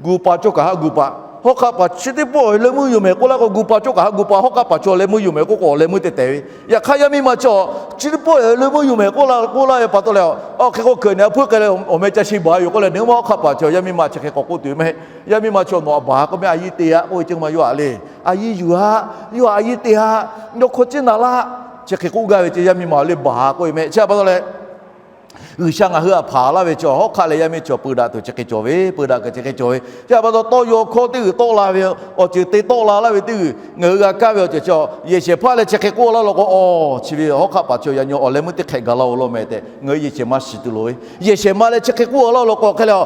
gu pa cawˇ kaꞈ haˆ gu pa. Hawˉ hk'aˆ paˍ chi teˇ pawˆ awˬ leh meuˇ yoˬ mehˍ k'oˆ laˇ k'o, gu pa cawˇ kaꞈ haˆ gu pa. Hawˉ hk'aˆ paˍ chaw awˬ leh meuˇ yoˬ mehˍ k'oˆ k'o, awˬ leh meuˇ te tehˬ ve. Yaꞈ hk'aˇ yaˇ miˇ ma chaw, chi teˇ pawˆ awˬ leh meuˇ yoˬ mehˍ k'oˆ laˇ k'oˆ laˇ ve pa taw leh, awˬ hk'e k'o hkeuꞈ nehˬ a hpuiˇ k'ai leh awˬ meh ca sheˍ baˬ yoˬ k'oˆ leh, nawˬ maˇ hawˉ hk'aˆ paˍ chaw yaˇ miˇ ma chi hk'e k'awꞈ k'oˆ tuˬ ve maˇ heˆ. Yaˇ miˇ ma chaw nawˬ a baˬ k'oˆ mehˍ, a yeˇ te haˆ k'oˆ ve ceˇ ma yawˇ a le. A yeˇ yuˬ haˆ, yawˇ a yeˇ te haˆ, yawˇ hkawˇ ciˉ na laˇ, chi hk'e k'oˆ gaˇ ve ceˇ. Yaˇ miˇ ma le baˬ k'oˆ ve mehˍ. Chi pa taw leh G'uiˬsha ngaˬ hui htaꞈ hpanˍ laˇ ve chaw, hawˉ hk'aˆ leh yaˇ miˇ chaw peu daꞈ tuˬ chi hk'e cawˬ ve, peu daꞈ kuiˬ chi hk'e cawˬ ve. Chi pa taw tawˇ yaw hkawˇ teˇ g'uiˬ tawˆ la ve, awˬ ceuˬ te tawˆ la laˇ ve teˇ g'uiˬ ngaˬ hui g'a kaˇ ve awˬ ceuˬ chi, yehˬ shehˍ hpaˇ leh chi hk'e k'oˆ laˇ law k'o, aw, chi ve hawˉ hk'aˆ paˍ chaw yaꞈ nyi awˬ leh meuˇ teˇ hk'ehꞈ gaˬ la-o law mehˍ tehꞈ ngaˬ hui yehˬ shehˍ ma shiˍ tuˬ loˍ ve. Yehˬ shehˍ ma leh chi hk'e k'oˆ laˇ law k'o hk'e leh, aw,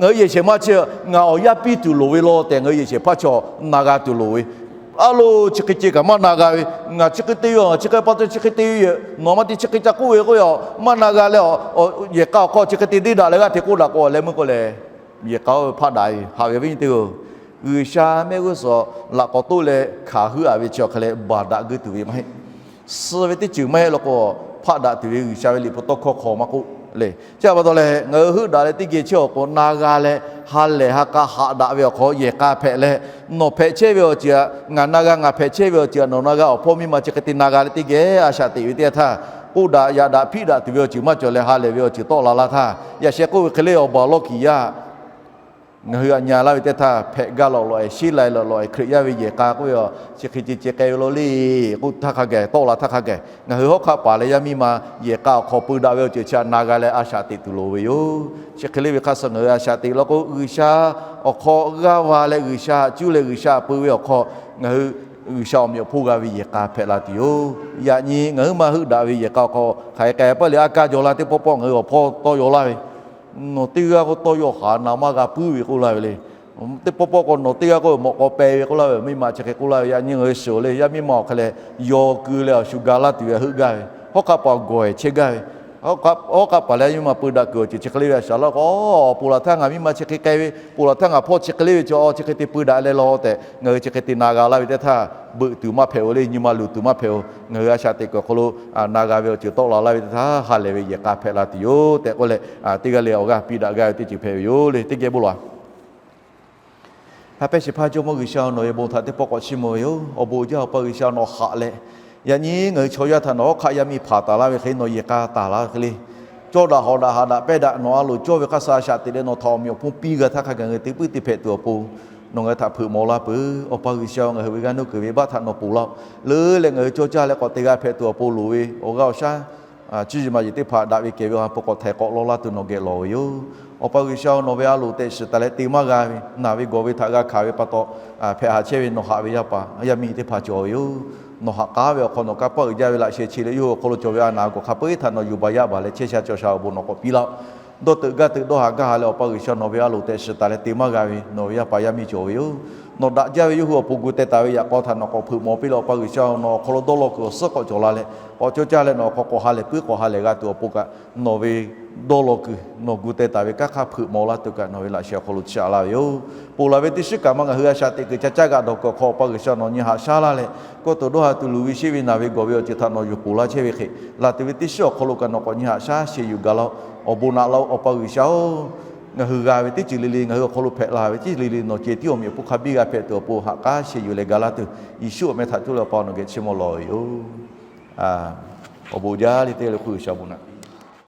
ngaˬ hui yehˬ shehˍ ma chi ngaˬ awˬ yaˇ piˇ tuˬ loˍ ve law tehꞈ ngaˬ hui yehˬ shehˍ hpaˇ chaw na g'a tuˬ loˍ ve. A loˍ, chi hk'e ceh kaꞈ maˇ na g'a ve, ngaˬ chi hk'e te ve, ngaˬ chi hk'e pa taw chi hk'e te ve yoˬ, nawˬ maˇ te chi hk'e ca k'oˆ ve k'oˆ ve, maˇ na g'a leh, yehˬ k'a awˬ hk'aw chi hk'e te deˇ daꞈ leh g'aˇ hteꞈ k'oˆ daꞈ k'o, awˬ leh meuˇ k'oˆ leh, yehˬ k'a oˇ ve hpaˆ daꞈ ve haꞈ ve awˬ viˉ nyi teˇ-oˬ, G'uiˬsha mehˆ g'uˇ suhˍ laꞈ k'awꞈ toˆ leh hkanˍ heuˆ a ve chi awˬ hk'a leh baˬ daꞈ guˇ tuˬ ve maˇ heˆ. Suh ve teˇ ceuˬ maˇ heˆ law k'o, hpaˆ daꞈ tuˬ ve G'uiˬsha ve liꞈ hpu tawˇ hkawˇ hk'aw maˇ k'oˆ le. Chi pa taw leh ngaˬ hui heuˆ daꞈ leh teˇ geh chehˇ awˬ k'o na g'a leh ha lehˬ ha k'a haꞈ daꞈ ve awˬ hk'aw yehˬ k'a hpehꞈ leh, nawˬ hpehꞈ chehˇ ve awˬ ceuˬ aꞈ ngaˬ na g'a, ngaˬ hpehꞈ chehˇ ve awˬ ceuˬ aꞈ nawˬ na g'a, awˬ hpawˇ miˇ ma chi hk'e te na g'a leh teˇ geh a shaꞈ teꞈ ve teˇ yanˇ htaˇ, k'oˆ daꞈ yaꞈ daꞈ hpiˆ daꞈ tuˬ ve awˬ ceuˬ maˇ cawˬ leh ha lehˬ ve awˬ ceuˬ tawˆ la laˇ htaˇ, yaꞈ sheh k'oˆ ve hk'e le awˬ baˬ lawˇ kiˍ yaˇ ngaˬ hui aꞈ nya laˇ ve teˇ htaˇ, hpehꞈ gaˇ lawꞈ lawꞈ-e, sheˉ lai lawꞈ lawꞈ-e, Hkriꞈ yaˇ ve yehˬ k'a k'oˆ ve a, chi hk'e ceh ceh k'ai ve law le k'oˆ htaˇ hk'a gaˬ tawˆ la htaˇ hk'a gaˬ, ngaˬ hui hawˉ hk'aˆ paˍ leh yaˇ miˇ ma yehˬ k'a awˬ hk'aw peu daꞈ ve awˬ ceuˬ chi aꞈ na g'a leh a shaꞈ teꞈ tuˬ loˍ ve yoˬ. Chi hk'e le ve hk'a suh ngaˬ hui a shaꞈ teꞈ law k'o, G'uiˬsha awˬ hk'aw g'aˇ va leh G'uiˬsha aꞈ cuˇ leh G'uiˬsha aꞈ peu ve awˬ hk'aw ngaˬ hui G'uiˬsha awˬ meꞈ awˬ hponˇ g'a ve yehˬ k'a hpehꞈ la tuˬ yoˬ. Yaꞈ nyi ngaˬ huiˉ ma heuˆ daꞈ ve yehˬ k'a awˬ hk'aw hk'aˬ hk'e k'ai paˇ le, aˉ kaˇ jaw laˇ teˇ pawˆ pawˆ ngaˬ hui awˬ hpawˇ tawˇ yaw laˇ ve, nawˬ teˇ g'aˇ k'o tawˇ yaw haˍ na maˇ g'a puiˉ ve k'oˆ laˇ ve le. Teˇ pawˆ pawˆ k'o nawˬ teˇ g'aˇ k'o mawꞈ k'aw peh ve k'oˆ laˇ ve, miˇ ma chi hk'e k'oˆ laˇ ve. Yaꞈ nyi ngaˬ hui shiˍ le, yaˇ miˇ ma awˬ hk'e leh yaw keu leh awˬ shu ga laˇ tuˬ ve heuˆ gaˇ ve, hawˉ hk'aˆ paˍ gawˬ-e chehˇ gaˇ ve, hawˉ hk'aˆ paˍ leh yaˇ miˇ ma peu daꞈ kuiˬ awˬ ceuˬ chi hk'e le ve a shaˍ laˇ k'o, aw, ponˬ laˬ htaˇ ngaˬ miˇ ma chi hk'e k'ai ve, ponˬ laˬ htaˇ ngaˬ hpawˇ chi hk'e le ve chaw, aw, chi hk'e te peu daꞈ leh law tehꞈ ngaˬ hui chi hk'e te na g'a laˇ ve teˇ htaˇ, beuꞈ tuˬ maˇ hpehꞈ-oˬ le, nyi ma luˬ tuˬ maˇ hpehꞈ-oˬ. Ngaˬ hui a shaꞈ teꞈ kuiˬ awˬ hk'aw lo na g'a ve awˬ ceuˬ tawˆ la laˇ ve teˇ htaˇ, ha lehˬ ve yehˬ k'a hpehꞈ la tuˬ yoˬ tehꞈ k'oˆ leh, teˇ g'aˇ le awˬ g'aˇ piˇ daꞈ gaˇ ve teˇ ceuˬ hpehꞈ ve yoˬ le. Teˇ geh bon lawˬ-a. Ha pehˇ shehˍ hpaˇ Jawˇmawˇ G'uiˬsha, nawˬ ve bon htaꞈ teˇ pawˆ k'awꞈ chiˇ mvuh ve yoˬ. Awˬ bon jaˇ Awˬ pa G'uiˬsha, nawˬ haꞈ leh Yaꞈ nyi ngaˬ hui chaw yaˇ htaꞈ nawˬ hawˉ hk'aˆ yaˇ miˇ hpanˍ taˍ laˇ ve hk'e, nawˬ yehˬ k'a taˍ laˇ ve hk'e le, cawˇ daꞈ hawˍ daꞈ haꞈ daꞈ pehˇ daꞈ nawˬ a loˍ cawˇ ve hk'aˇ suh a shaꞈ teꞈ leh nawˬ htaꞈ awˬ meꞈ awˬ hponˇ piˇ g'a htaˇ hk'a gaˬ ngaˬ hui te puiˉ te hpehꞈ tuˬ awˬ pon nawˬ ngaˬ hui htaꞈ hpeuꞈ maw laˇ peuˬ. Awˬ pa G'uiˬsha, ngaˬ hui ve g'aˇ nuˇ kuiˬ ve baˆ htaꞈ nawˬ ponˬ laˇ-oˆ. Leuˉ leh ngaˬ hui cawˇ caˇ leh k'awꞈ te g'a hpehꞈ tuˬ awˬ pon loˍ ve awˬ g'aˇ awˬ shaˉ, chi yiˍ maˬ yiˍ teˇ hpaˍ daꞈ ve kehˬ ve awˬ ha hpu k'awꞈ htaiˍ k'awꞈ law laˇ tuˬ nawˬ geh lawˬ ve yoˬ. Awˬ pa G'uiˬsha, nawˬ ve a loˍ tehꞈ shiˍ taˍ leh te maˇ g'a ve, naˬ ve gawˬ ve htaꞈ g'a hkanˍ ve pa taw hpehꞈ haꞈ chehˇ ve nawˬ haꞈ ve yaˇ paˍ yaˇ miˇ teˇ hpaˍ cawˬ ve yoˬ. Nawˬ haꞈ k'aˉ ve awˬ hk'aw nawˬ kanˇ paˆ uiˍ jaˇ ve laꞈ sheh chi leh yawˇ hui awˬ hk'aw lo cawˬ ve a naˍ gawˬ hk'a peu-eˬ htaꞈ nawˬ yuˬ baˬ yaˇ baˬ leh chehˇ sha cawˬ sha awˬ bon nawˬ k'awꞈ piˇ laˇ-oˆ. Dawˇ teuꞈ gaˇ teuꞈ dawˇ haˍ gaˇ haˍ leh Awˬ pa G'uiˬsha, nawˬ ve a loˍ tehꞈ shiˍ taˍ leh te maˇ g'a ve nawˬ ve yaˇ paˍ yaˇ miˇ cawˬ ve yoˬ. Nawˬ daꞈ jaˇ ve yawˇ hui awˬ pon gu teh taˍ ve yaꞈ k'aw htaꞈ nawˬ k'awꞈ hpeuꞈ maw piˇ leh Awˬ pa G'uiˬsha, nawˬ awˬ hk'aw lo dawˇ law kuiˬ awˬ suhˉ k'awꞈ cawˬ la leh k'awꞈ cawˇ caˇ leh nawˬ awˬ hk'aw k'awꞈ ha lehˬ puiˉ k'awꞈ ha lehˬ g'a tuˬ awˬ pon kaꞈ nawˬ ve dawˇ law kuiˬ nawˬ gu teh taˍ ve kanˉ hk'aˇ hpeuꞈ maw laˇ tuˬ kaꞈ nawˬ ve laꞈ sheh awˬ hk'aw lo chi aꞈ laˇ ve yoˬ. Ponˬ laˬ ve teˇ shiˉ kaꞈ maˇ ngaˬ hui a shaꞈ teꞈ kuiˬ ca caˇ g'aꞈ dawˬ kuiˬ awˬ hk'aw Awˬ pa G'uiˬsha, nawˬ nyi haꞈ shaˉ laˇ leh kawˇ tuˬ dawˇ ha tuˬ luˬ ve sheˆ ve naˬ ve gawˬ ve awˬ ceuˬ htaꞈ nawˬ yuˬ ponˬ laˇ chehˇ ve hk'e, laˬ tuˬ ve teˇ shiˉ awˬ hk'aw lo kaꞈ nawˬ k'awꞈ nyi haꞈ shaˉ sheˍ yuˬ gaˬ laˇ-oˆ. Awˬ bon naꞈ laˇ-oˆ. Awˬ pa G'uiˬsha-oˬ, ngaˬ hui g'a ve teˇ ceuˬ le le, ngaˬ hui awˬ hk'aw lo hpehꞈ la ve teˇ ceuˬ le le nawˬ ceh tiˉ awˬ meꞈ awˬ hponˇ hk'a biˇ g'a hpehꞈ tuˬ awˬ pon haꞈ k'aˉ sheˍ yuˬ leh ga laˇ tuˬ Yeˍsuˆ awˬ meh htaꞈ coˇ leh Awˬ pa nawˬ geh chiˇ mvuh lawˬ ve yoˬ. Awˬ bon jaˇ le teˇ g'aˇ le hk'oˆ G'uiˬsha awˬ bon naꞈ